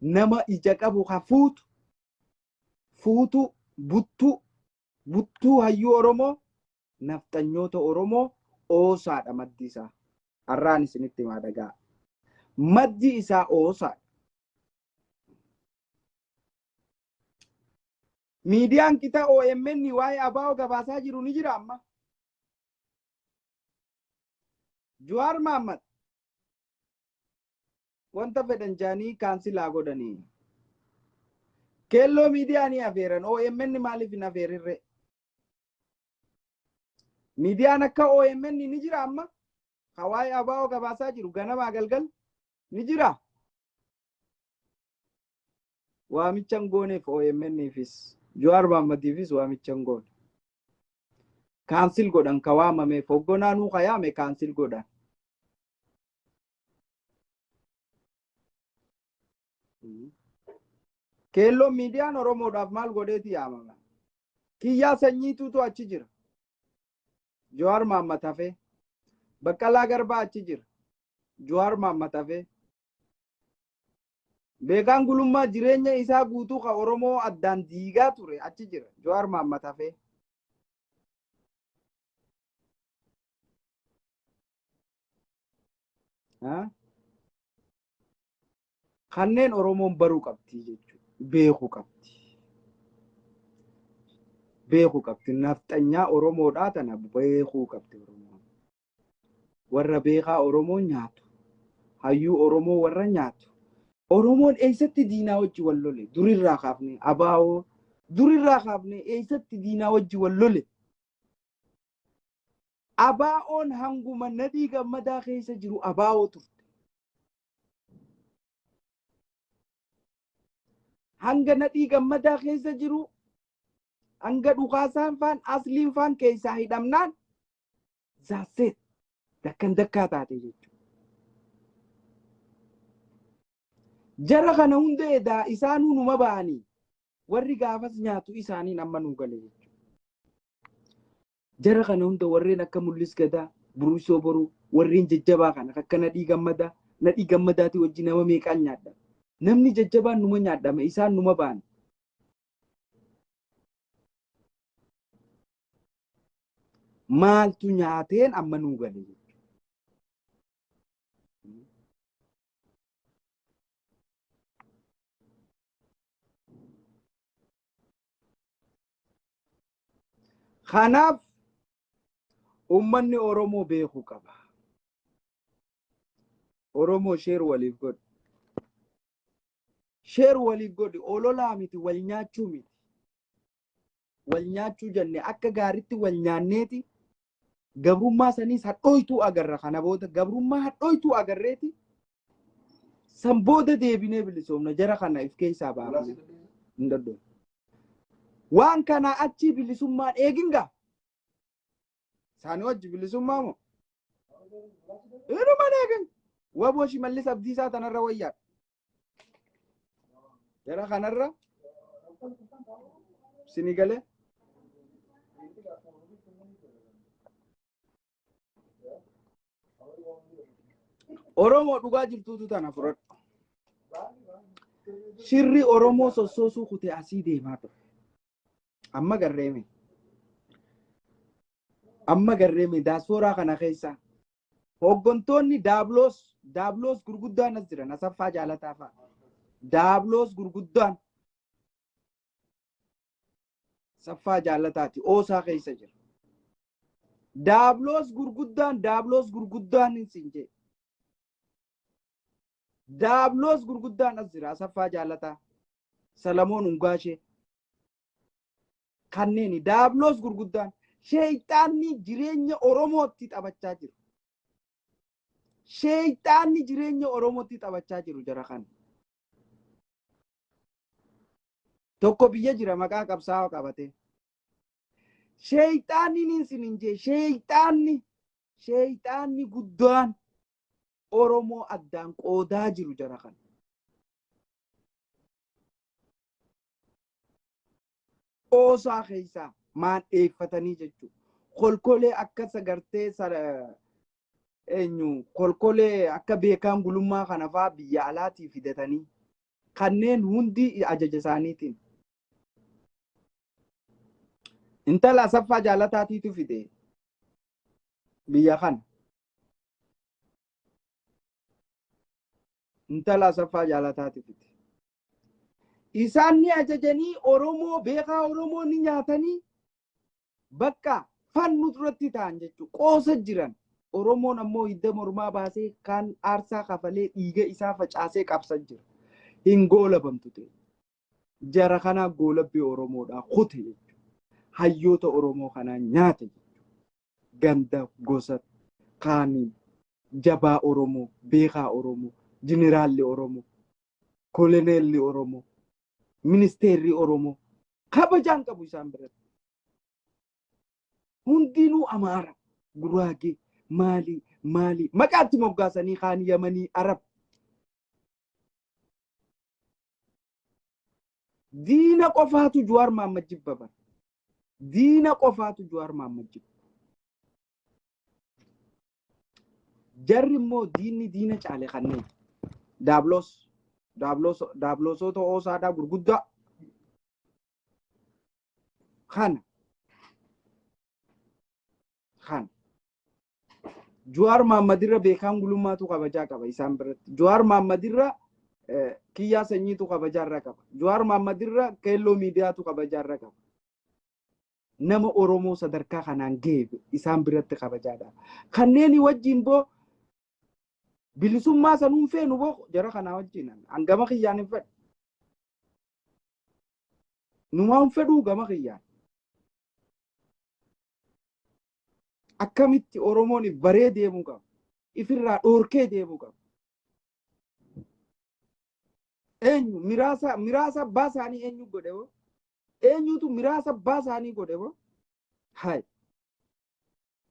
nama ija qabu ka fuutu, fuutu, buttuu, buttuu hayyuu Oromoo, nafxanyoota Oromoo oosaadha maddi isaa. Har'aan isinitti himaa, dhagaa. Maddi isaa oosaadha. Miidiyaan qixa OMN waa'ee ABO gabaasaa jiru ni jira amma. Jawaar Mahaammad wanta fedhan jaanii cancel godhanii. Keelloo miidiyaa ni afeeran. OMN maaliif hin afeerirre? Miidiyaan akka OMN ni jira amma. Ka waa'ee ABO gabaasaa jiru ganamaa galgal ni jira. Waamicha hin gooneef OMN'ifis, Jawaar Mahaammadiifis waamicha hin goone. Cancel godhan ka waamameef, hoggonaanuu ka yaame cancel godhan. Keelloon miidiyaan Oromoodhaaf maal godheeti yaamama? Kiyyaa sanyiituutu achi jira. Jawaar Mahaammad hafee. Baqqalaa Garbaa achi jira. Jawaar Mahaammad hafee. Beekaan Gulummaa jireenya isaa guutuu ka Oromoo addaan diigaa ture achi jira. Jawaar Mahaammad hafee. Kanneen Oromoon baruu qabdi jechuudha. Beekuu qabdi. Beekuu qabdi. Nafxanyaa Oromoodhaa tana beekuu qabdi Oromoon. Warra beekaa Oromoo nyaatu. Hayyuu Oromoo warra nyaatu. Oromoon eessatti diinaa wajji wal lole? Durirraa kaafne abaa'oo durirraa kaafne eessatti diinaa wajji wal lole? Abaa'oon hanguma Nadhii Gammadaa keessa jiru abaa'oo turte. Hanga Nadhii Gammadaa keessa jiru, hanga Dhukaasaan faan, Asliin faan keessaa hidhamnaan, zaasseet dakkan dakkaa taate jechuudha. Jara kana hunda edaa isaanuu numa ba'anii warri gaafas nyaatu isaaniin amma nuu gale jechuudha. Jara kana hunda warreen akka Mul'is Gadaa, Buruusoo Boruu, warreen jajjabaa kana akka Nadhii Gammadaa, Nadhii Gammadaatii wajjin nama meeqaan nyaadha. Namni jajjabaan numa nyaadhama, isaan numa ba'an. Maaltu nyaateen amma nuu gale jechuudha. Kanaaf uummanni Oromoo beekuu qaba. Oromoo share waliif godhu. Share waliif godhi. Ololaa miti, wal nyaachuu miti. Wal nyaachuu jenne akka gaariitti wal nyaanneeti gabrummaa saniis hadhooytuu agarra. Kana booda gabrummaa hadhooytuu agarreeti san booda deebinee bilisoomna. Jara kana if keessaa baafne hin danda'u. Waan kanaa achii bilisummaan eegingaa. Isaanii wajji bilisummaa moo? Inuma eegin. Waboo Shimallis Abdiisaa tanarra wayyaadha. Jara kanarra sini galee. Oromoo dhugaa jirtuutu tana fudhadhu. Shirri Oromoo sossoosuu kutee asii deemaa ture. Amma garreeme. Amma garreeme daaspooraa kana keessa hooggantoonni daabloos daabloos gurguddaan as jiran Asaffaa Jaalataa fa'a. Daabloos gurguddaan Asaffaa Jaalataati oosaa keessa jira. Daabloos gurguddaan daabloos gurguddaan hin siin jee. Daabloos gurguddaan as jira Asaffaa Jaalataa, Salamoon Ungaashee. Kanneeni daabloos gurguddaan sheeyxaanni jireenya Oromootti taphachaa jiru. Sheeyxaanni jireenya Oromootti taphachaa jiru jara kana. Tokko biyya jira maqaa qabsaa'aa qabatee. Sheeyxaanni niin sin hin jee sheeyxaanni sheeyxaanni guddaan Oromoo addaan qoodaa jiru jara kana. Oosaa keessaa maan dheeffatanii jechuudha. Kolkolee akka sagartee eenyu kolkolee akka beekaan gulummaa kana fa'aa biyya alaatii fidatanii kanneen hundi ajaja isaaniitiin. Intala Asaffaa Jaalataatiitu fide biyya kana. Intala Asaffaa Jaalataati fide. Isaan ni ajajanii Oromoo beekaa Oromoo ni nyaatanii bakka fannu duratti ta'an jechuudha. Qoosa jiran. Oromoon ammoo hidda mormaa baasee kaan aarsaa kafalee dhiiga isaa facaasee qabsa jira. Hin goolabamtu ta'e. Jara kanaa goolabbii Oromoodhaa kute jechuudha. Hayyoota Oromoo kanaa nyaate jechuudha. Ganda gosa kaaniin jabaa Oromoo, beekaa Oromoo, jeneraalli Oromoo, koloneelli Oromoo, ministeerri Oromoo kabajaan qabu isaan biratti. Hundinuu Amaara, Guraagee, maalii, maalii maqaatti moggaasanii kaan Yamanii, Arab. Diina qofaatu Jawaar Mahaammad jibba bara. Diina qofaatu Jawaar Mahaammad jibba. Jarri immoo diinni diina caale kanneen. Daabloos, daabloos, daabloosota oosaadhaa gurguddaa. Kana. Kana. Jawaar Mahaammad irra beekaan gulummaatu kabajaa qaba isaan biratti. Jawaar Mahaammad irra kiyyaa sanyiitu kabajaa irra qaba. Jawaar Mahaammad irra keelloo miidiyaatu kabajaa irra qaba. Nama Oromoo sadarkaa kanaan gahe isaan biratti kabajaadha. Kanneen wajjin boo bilisummaa sanuun feenu boo jara kanaa wajjin hangama kiyyaan hin fedhu. Numaan fedhuu gama kiyyaan. Akkamitti Oromoon if baree deemuu qaba. Ifirraa dhoorkee deemuu qaba. Eenyu miraasa miraasa abbaa isaanii eenyu godhe hoo? Eenyutu miraasa abbaa isaanii godhe hoo? Hai.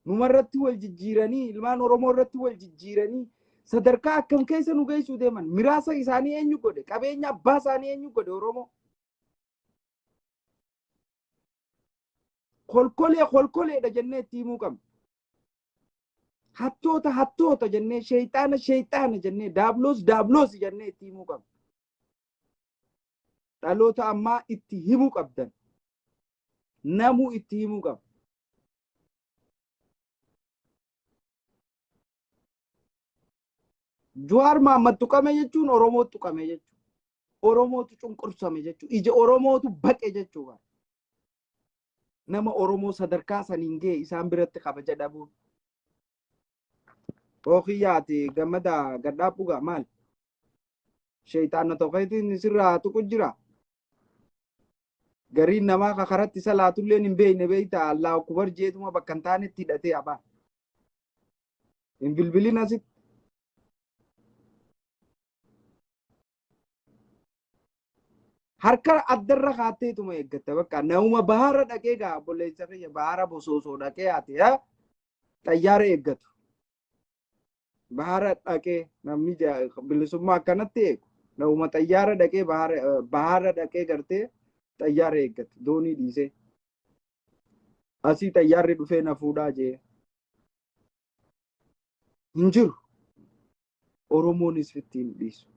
Numarratti wal jijjiiranii ilmaan Oromoo irratti wal jijjiiranii sadarkaa akkam keessa nu geessuu deeman miraasa isaanii eenyu godhe qabeenya abbaa isaanii eenyu godhe Oromoo. Kolkolee kolkoleedha jennee itti himuu qabna. Hattoota hattoota jennee sheeyxaana sheeyxaana jennee daabloos daabloos jennee itti himuu qabna. Dhaloota ammaa itti himuu qabdan. Namuu itti himuu qaba. Jawaar Mahaammad tuqame jechuun Oromoo tuqame jechuudha. Oromootu cunqursame jechuudha. Ija Oromootu baqe jechuudha. Nama Oromoo sadarkaa saniin ga'e isaan biratti kabaja dhabuun. Ookiyyaati gammada gadhaabbugaa maal? Sheyxaana tokkotiin sirraa tuqu jira. Gariin namaa ka karatti salaatulleen hin beekne beekta Allahu Akbar jeetuma bakka hin taanetti hidhatee abaa. Hin bilbilin asitti. Harka addarra kaatteetuma eeggatta bakka nama bahara dhaqee gaa obboleessa kiyya bahara bosoosoo dhaqee ati xayyaara eeggatu. Bahara dhaqee namni bilisummaa akkanatti eegu nama xayyaara dhaqee bahara dhaqee gartee xayyaara eeggatu doonii dhiisee. Asii xayyaarri dhufee na fuudhaa jee. Hin jiru. Oromoonis fitti hin dhiisu.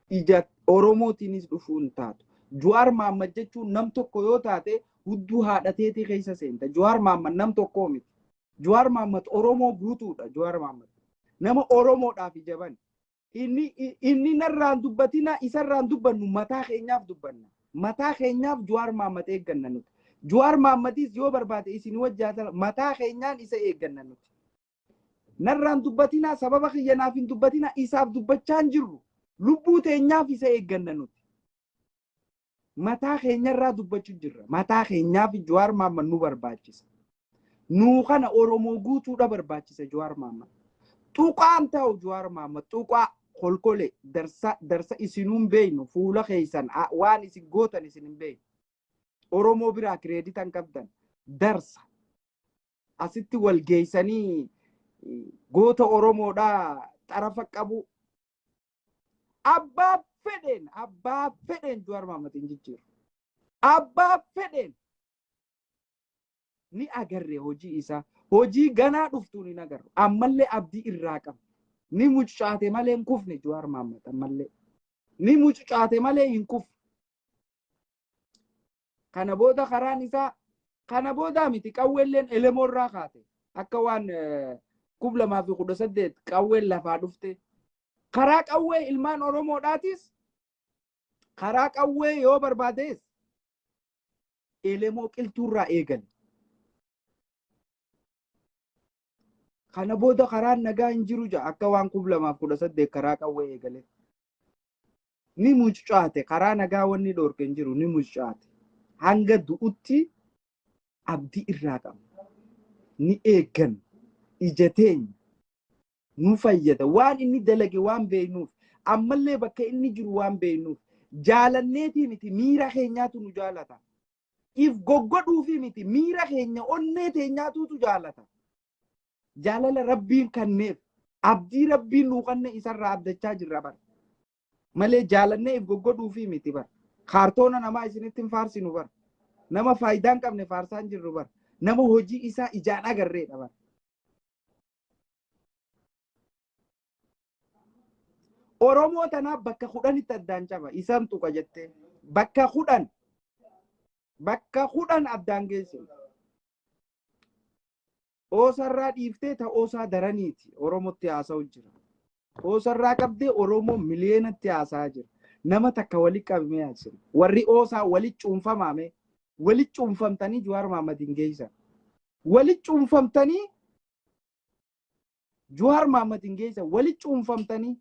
Ija Oromootiinis dhufuu hin taatu. Jawaar Mahaammad jechuun nam tokko yoo taate hudduu haadhateetii keessa seenta. Jawaar Mahaammad nam tokkoo miti. Jawaar Mahaammad Oromoo guutuudha. Jawaar Mahaammad nama Oromoodhaaf ija bane. Inni narraan dubbatina, isarraan dubbannu, mataa keenyaaf dubbanna. Mataa keenyaaf Jawaar Mahaammad eegganna nuti. Jawaar Mahammadis yoo barbaade isin wajjaata, mataa keenyaan isa eegganna nuti. Narraan dubbatinaa, sababa kiyya naaf hin dubbatinaa, isaaf dubbachaa hin jirru. Lubbuu teenyaaf isa eegganna nuti. Mataa keenyarraa dubbachuu jirra. Mataa keenyaaf Jawaar Mahaammad nu barbaachisa. Nuu kana Oromoo guutuudha barbaachisa Jawaar Mahaammad. Tuqaan ta'u Jawaar Mahaammad tuqaa kolkole darsa darsa isinuun beeynu, fuula keessan waan isin gootan isin hin beeynu. Oromoo biraa kireeditan qabdan darsa. Asitti wal geessanii goota Oromoodhaa xarafa qabu. Abbaa fedheen, abbaa fedheen Jawaar Mahaammad hin jijjiiru. Abbaa fedheen ni agarre hojii isaa. Hojii ganaa dhuftuun hin agarru. Ammallee abdii irraa qabna. Ni mucucaate malee hin kufne Jawaar Mahaammad ammallee. Ni mucucaate malee hin kufne. Kana booda karaan isaa kana boodaa miti, qawweelleen elemoorraa kaate akka waan 2018 qawween lafaa dhufte. Karaa qawwee ilmaan Oromoodhaatis karaa qawwee yoo barbaadees elemoo qiltuurraa eegale. Kana booda karaan nagaa hin jiru ja'a akka waan 2018 karaa qawwee eegale. Ni mucucaate, karaa nagaa wanni dhoorke hin jiru, ni mucucaate. Hanga du'utti abdii irraa qabna. Ni eegganna. Ija teenya nu fayyada. Waan inni dalage waan beeknuuf, ammallee bakka inni jiru waan beeknuuf, jaalanneetii miti, miira keenyaatu nu jaalata. If goggodhuufi miti, miira keenya onnee teenyaatuutu jaalata. Jaalala rabbiin kanneef, abdii rabbiin nuu kanne isarraa abdachaa jirra bara. Malee jaalannee if goggodhuufi miti bara. Kaartoona namaa isinitti hin faarsinu bara. Nama faayidaa hin qabne faarsaa hin jirru bara. Nama hojii isaa ijaan agarreedha bara. Oromoo tanaaf bakka 10tti addaan caba. Isaan tuqa jettee. Bakka 10. Bakka 10 addaan geessinu. Oosarraa dhiiftee ta oosaa daraniiti. Oromootti haasa'u jira. Oosarraa qabdee Oromoo miliyeenatti haasa'aa jira. Nama takka wali qabamee haasa'u. Warri oosaa wali cuunfamaame. Wali cuunfamtanii Jawaar Mahaammad hin geessan. Wali cuunfamtanii Jawaar Mahaammad hin geessan. Wali cuunfamtanii.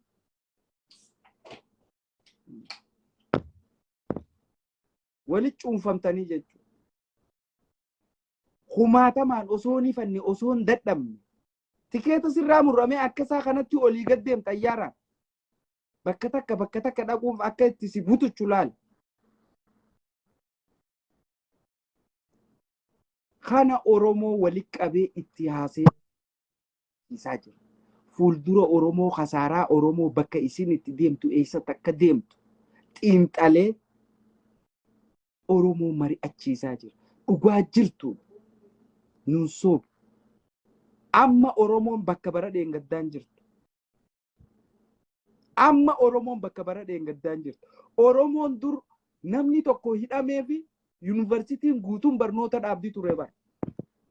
Wali cuunfamtanii jechuudha. Kumaatamaan osoo hin ifanne, osoo hin dadhabne. Tikeeta sirraa murramee akka isaa kanatti olii gad deem xayyaaraan. Bakka takka bakka takka dhaquuf akka itti si butuchu laal. Kana Oromoo wali qabee itti haasee isaa jira. Fuuldura Oromoo, kasaaraa Oromoo, bakka isin itti deemtu, eessatti akka deemtu xiinxalee Oromoo mari'achiisaa jira. Dhugaa jirtu nun soobu. Amma Oromoon bakka bara dheengaddaan jirtu. Amma Oromoon bakka bara dheengaddaan jirtu. Oromoon dur namni tokko hidhamee fi yuunivarsiitiin guutuun barnoota dhaabdi ture bara.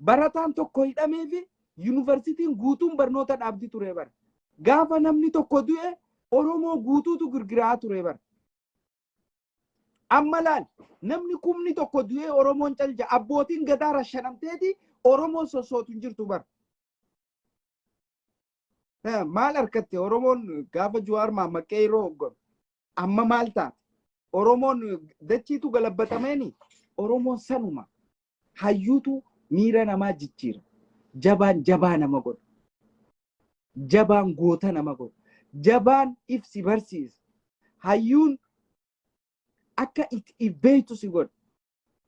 Barataan tokko hidhamee fi yuunivarsiitiin guutuun barnoota dhaabdi ture bara. Gaafa namni tokko du'e Oromoo guutuutu girgiraa ture bara. Amma laal, namni 1,000 du'ee Oromoon calja, abbootiin gadaa rashanamteeti Oromoon sossootu hin jirtu bara. Maal harkatte Oromoon gaafa Jawaar Mahaammad qeerroo hogganu? Amma maal taate? Oromoon dachiitu galabbatameen Oromoon sanuma. Hayyuutu miira namaa jijjiira. Jabaan jabaa nama godha. Jabaan goota nama godha. Jabaan ibsi barsiisa. Hayyuun akka itti if beektu si godha.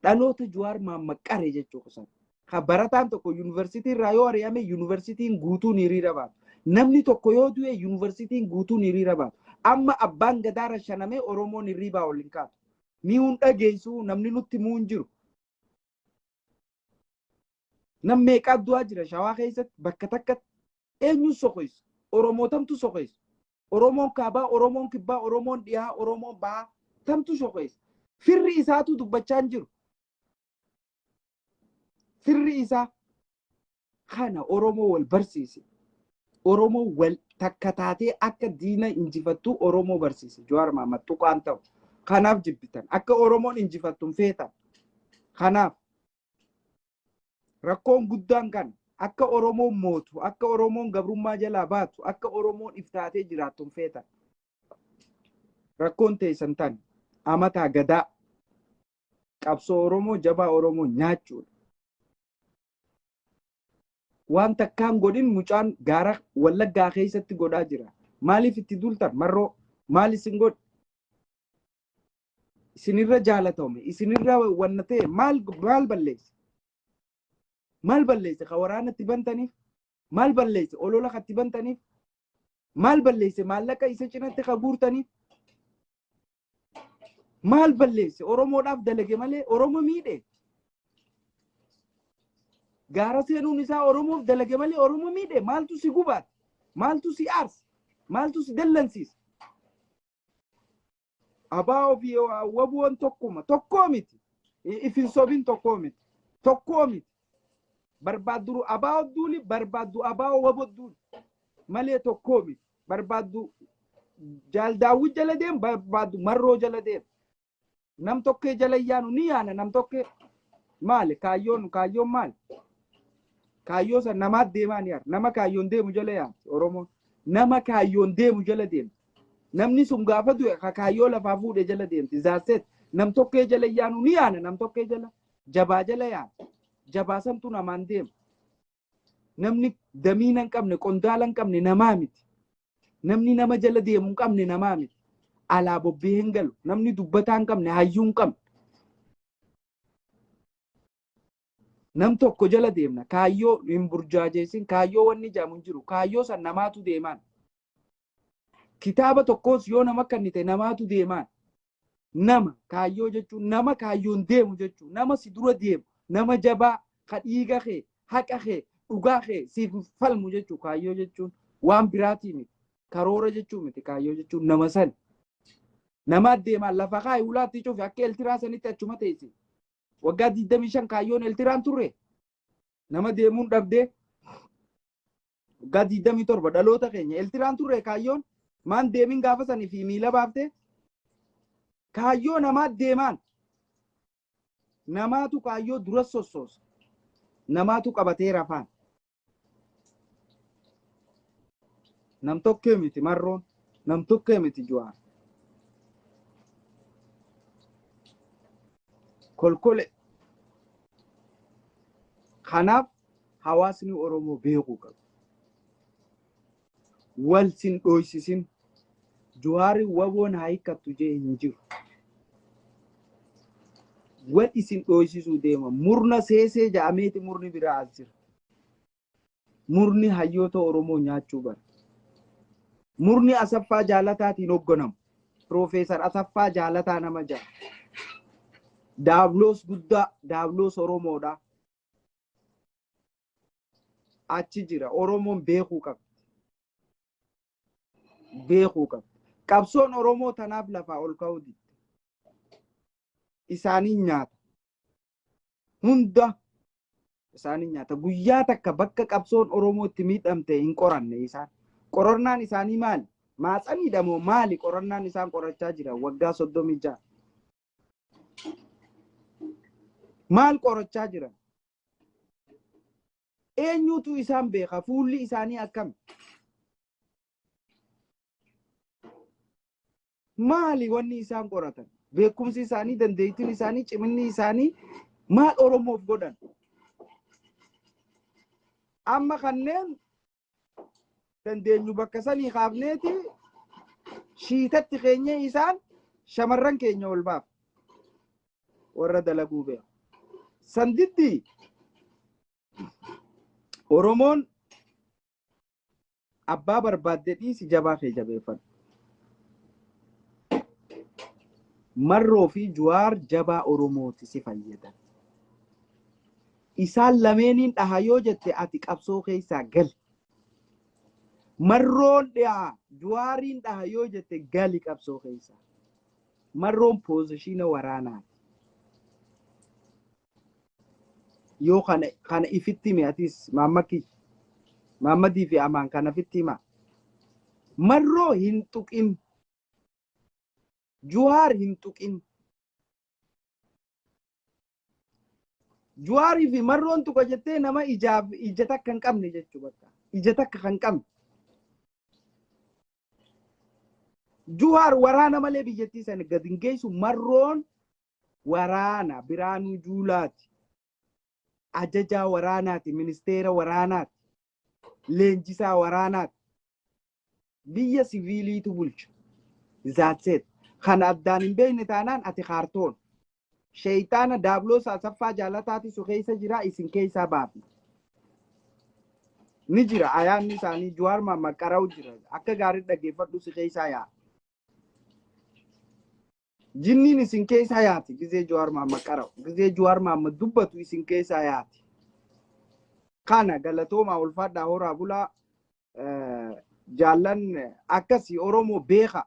Dhaloota Jawaar Mahammad qare jechuu kusan. Ka barataan tokko yuunivarsiitii irraa yoo ari'ame yuunivarsiitiin guutuun hiriira baatu. Namni tokko yoo du'e yuunivarsiitiin guutuun hiriira baatu. Amma abbaan gadaa rashanamee Oromoon hirriibaa ol hin kaatu. Ni hun dhageessu, namni nutti himuu hin jiru. Nam meeqaa du'aa jira Shawaa keessatti bakka takkatti? Eenyuun sokoysa? Oromoo tamtu sokoysa? Oromoon kaabaa, Oromoon kibbaa, Oromoon dhiyaa, Oromoon bahaa tamtu sokoysa? Firri isaatu dubbachaa hin jiru. Firri isaa kana Oromoo wal barsiise. Oromoo wal takka taatee akka diina injifattu Oromoo barsiise. Jawaar Mahammad tuqaan ta'u. Kanaaf jibbitan. Akka Oromoon injifattu hin feetan. Kanaaf rakkoon guddaan kan akka Oromoon mootu, akka Oromoon gabrummaa jalaa baatu, akka Oromoon iftaatee jiraattu hin feetan. Rakkoon teessan tan amataa gadaa qabsoo Oromoo jabaa Oromoo nyaachuudha. Waan takkaan godhin mucaan gaara Wallaggaa keessatti godhaa jira. Maaliif itti duultan? Marroo maal isin godhe? Isinirra jaalatame, isinirra wanna ta'e maal maal balleesse? Maal balleesse? Ka waraanatti bantaniif? Maal balleesse? Olola katti bantaniif? Maal balleesse? Maallaqa isa cinatti ka guurtaniif? Maal balleesse? Oromoodhaaf dalage malee Oromo miidhe. Gaara seenuun isaa Oromoof dalage malee Oromo miidhe. Maaltu si gubaate? Maaltu si aarse? Maaltu si dallansiise? Abaa ofii wabuun tokkuma. Tokkoo miti. If hin sobin, tokkoo miti. Tokkoo miti. Barbaaddu abaa duuli, barbaaddu abaa wabo duuli malee tokkoo miti. Barbaaddu Jaal Daawwit jala deem, barbaaddu Marroo jala deem. Nam tokkee jala yaanu ni yaana nam tokkee. Maali kaayyoon? Kaayyoon maali? Kaayyoo san namaat deemaa ni yaara. Nama kaayyoon deemu jala yaati Oromoon. Nama kaayyoon deemu jala deemti. Namni sun gaafa du'e ka kaayyoo lafaa fuudhe jala deemti. Zaaseet nam tokkee jala yaanu ni yaana nam tokkee jala. Jabaa jala yaana. Jabaa santu namaan deema. Namni damiina hin qabne, qondaala hin qabne namaa miti. Namni nama jala deemu hin qabne namaa miti. Alaa bobbee hin galu. Namni dubbataa hin qabne hayyuu hin qabne. Nam tokko jala deemna. Kaayyoo hin burjaajeessin. Kaayyoo wanni jedhamu hin jiru. Kaayyoo san namaatu deemaan. Kitaaba tokkos yoo nama kennite namaatu deemaan. Nama kaayyoo jechuun nama kaayyoon deemu jechuun nama si dura deemu, nama jabaa ka dhiiga kee, haqa kee, dhugaa kee siif falmu jechuu kaayyoo jechuun waan biraatii miti. Karoora jechuu miti, kaayyoo jechuun nama san. Nama deemaan lafa kaayi, ulaatti cufi, akka Eltiraa sanitti achuma teessi. Waggaa 25 kaayyoon Eltiraan turre. Nama deemuun dhabdee waggaa 27 dhaloota keenya Eltiraan turre. Kaayyoon maan deemin gaafa sanii fi miila baaftee kaayyoo namaa deemaan. Namaatu kaayyoo dura sossoosa. Namaatu qabatee rafaan. Nam tokkee miti Marroon, nam tokkee miti Juwaar. Kolkole. Kanaaf hawaasni Oromoo beekuu qaba. Wal sin dhoysisin. Juwaari waboon haa hiikkattu jee hin jiru. Wal isin dhoysisuu deema. Murna seesee ja'ameeti murni biraa as jira. Murni hayyoota Oromoo nyaachuu bara. Murni Asaffaa Jaalataatiin hoogganamu. Piroofeesar Asaffaa Jaalataa nama ja'a. Daabloos guddaa, daabloos Oromoodha. Achi jira. Oromoon beekuu qabdi. Beekuu qabdi. Qabsoon Oromoo tanaaf lafaa ol ka'uu didde. Isaaniin nyaata. Hunda isaaniin nyaata. Guyyaa takka bakka qabsoon Oromoo itti miidhamte hin qoranne isaan. Qorannaan isaanii maali? Maatsaniidha moo maali qorannaan isaan qorachaa jiran waggaa 36? Maal qorachaa jiran? Eenyutu isaan beeka? Fuulli isaanii akkami? Maali wanni isaan qoratan? Beekumsi isaanii, dandeettiin isaanii, ciminni isaanii maal Oromoof godhan? Amma kanneen dandeenyu bakka sanii kaafneeti shiitatti keenya isaan shamarran keenya ol baaf warra dalaguu beeku. Sanditti Oromoon abbaa barbaadde dhiisi, jabaa kee jabeeffadhu. Marroo fi Juwaar jabaa Oromooti si fayyadan. Isaan lameeniin dhaha yoo jette, ati qabsoo keessaa gali. Marroon dhiyaa Juwaariin dhaha yoo jette, gali qabsoo keessaa. Marroon position waraanaati. Yoo kana ifitti hime, atis maammakki Maammadii fi Amaan kana ifitti hima. Marroo hin tuqin. Juwaar hin tuqin. Juwaarii fi Marroon tuqa jettee nama ijaaf ija takka hin qabne jechuu bakka. Ija takka kan qabne. Juwaar waraana malee biyyattii sana gad hin geessu. Marroon waraana Biraanuu Juulaati. Ajajaa waraanaati, ministeera waraanaati, leenjisaa waraanaati. Biyya siviiliitu bulcha. That's it. Kana addaan hin beekne taanaan ati kaartoon. Sheeyxaana Daabloos Asaffaa Jaalataati su keessa jira, isin keessaa baafna. Ni jira ayaanni isaanii Juwaar Mahammad qara'u jira. Akka gaarii dhaggeeffadhu, si keessaa yaa. Jinniin isin keessaa yaati gizee Jawaar Mahammad qara'u. Gizee Jawaar Mahammad dubbatu isin keessaa yaati. Kana galatoomaa, ulfaadhaa, horaa bulaa. Jaallan akkasii Oromoo beeka,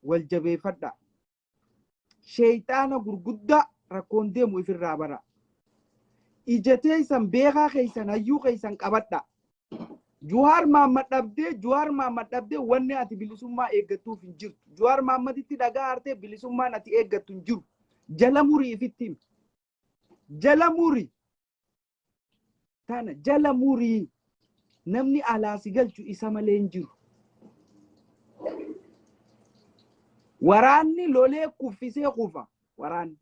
wal jabeeffadha. Sheeyxaana gurguddaa rakkoon deemu ifirraa bara. Ija teessan beekaa keessan, hayyuu keessan qabadha. Juwaar Mahammad dhabdee, Juwaar Mahammad dhabdee wanni ati bilisummaa eeggattuuf hin jirtu. Juwaar Mahammaditti dhagaa hartee bilisummaan ati eeggattu hin jiru. Jala murii ifitti himi. Jala murii. Tana jala murii. Namni alaa si galchu isa malee hin jiru. Waraanni lolee kuffisee kufa. Waraanni.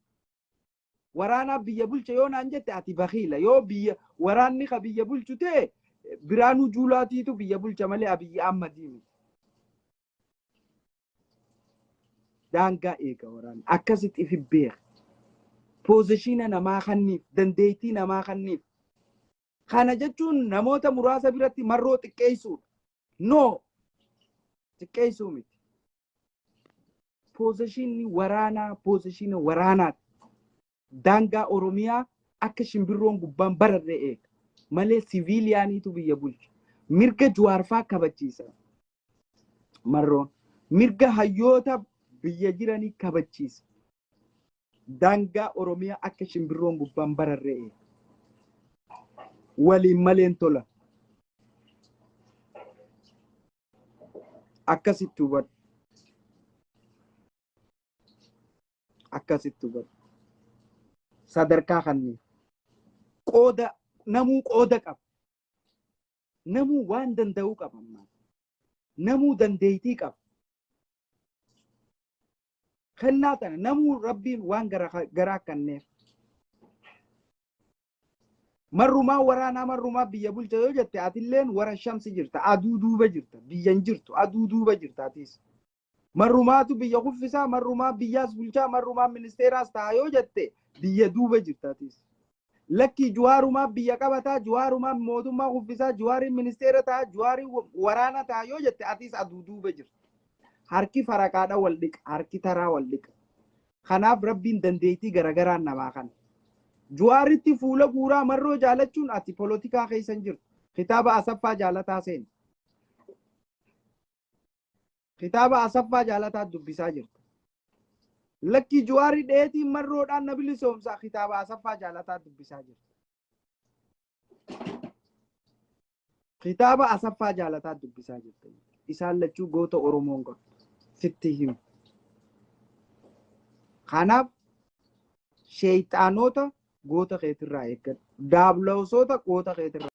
Waraanaa biyya bulcha yoo naan jette, ati bakiila. Yoo biyya waraanni ka biyya bulchu ta'e, Biraanuu Juulaatiitu biyya bulcha malee Abiyyi Ahmadii miti. Daangaa eega waraanni. Akkasitti ifi beeka. Position namaa kanniif, dandeettii namaa kanniif. Kana jechuun namoota muraasa biratti Marroo xiqqeessuudha. No! Xiqqeessuu miti. Positionni waraanaa position waraanaati. Daangaa Oromiyaa akka shimbirroon gubbaan bararree eega. Malee siviiliyaaniitu biyya bulcha. Mirga Juwaarfaa kabachiisa. Marroon. Mirga hayyoota biyya jiranii kabachiisa. Daangaa Oromiyaa akka shimbirroon gubbaan bararree eega. Waliin maleen tola. Akkasitti hubadhu. Akkasitti hubadhu. Sadarkaa kanneen. Qooda namuu qooda qaba. Namuu waan danda'uu qaba ammaa. Namuu dandeettii qaba. Kennaa tana namuu Rabbiin waan garaa kenneef. Marrumaa waraanaa, marrumaa biyya bulcha yoo jette, atilleen wara shamsi jirta, aduu duuba jirta, biyya hin jirtu, aduu duuba jirta atis. Marrumaatu biyya kuffisaa, marrumaa biyyaas bulchaa, marrumaa ministeeraas ta'a yoo jette, biyya duuba jirta atis. Lakkii, Juwaarumaa biyya qabataa, Juwaarumaa mootummaa kuffisaa, Juwaariin ministeera ta'a, Juwaariin waraana ta'a yoo jette, atis aduu duuba jirta. Harki faraqaadha wal dhiqa, harki taraa wal dhiqa. Kanaaf Rabbiin dandeettii garagaraan namaa kana. Juwaaritti fuula guuraa Marroo jaalachuun ati polotikaa keessa hin jirtu. Kitaaba Asaffaa Jaalataa seeni. Kitaaba Asaffaa Jaalataa dubbisaa jirta. Lakkii, Juwaarii dheetiin Marroodhaan na bilisoomsaa, kitaaba Asaffaa Jaalataa dubbisaa jirta. Kitaaba Asaffaa Jaalataa dubbisaa jirta. Isaan lachuu goota Oromoon qabdu. Sitti himu. Kanaaf sheeyxaanota goota keetirraa eeggadhu. Daabloosota goota keetirraa.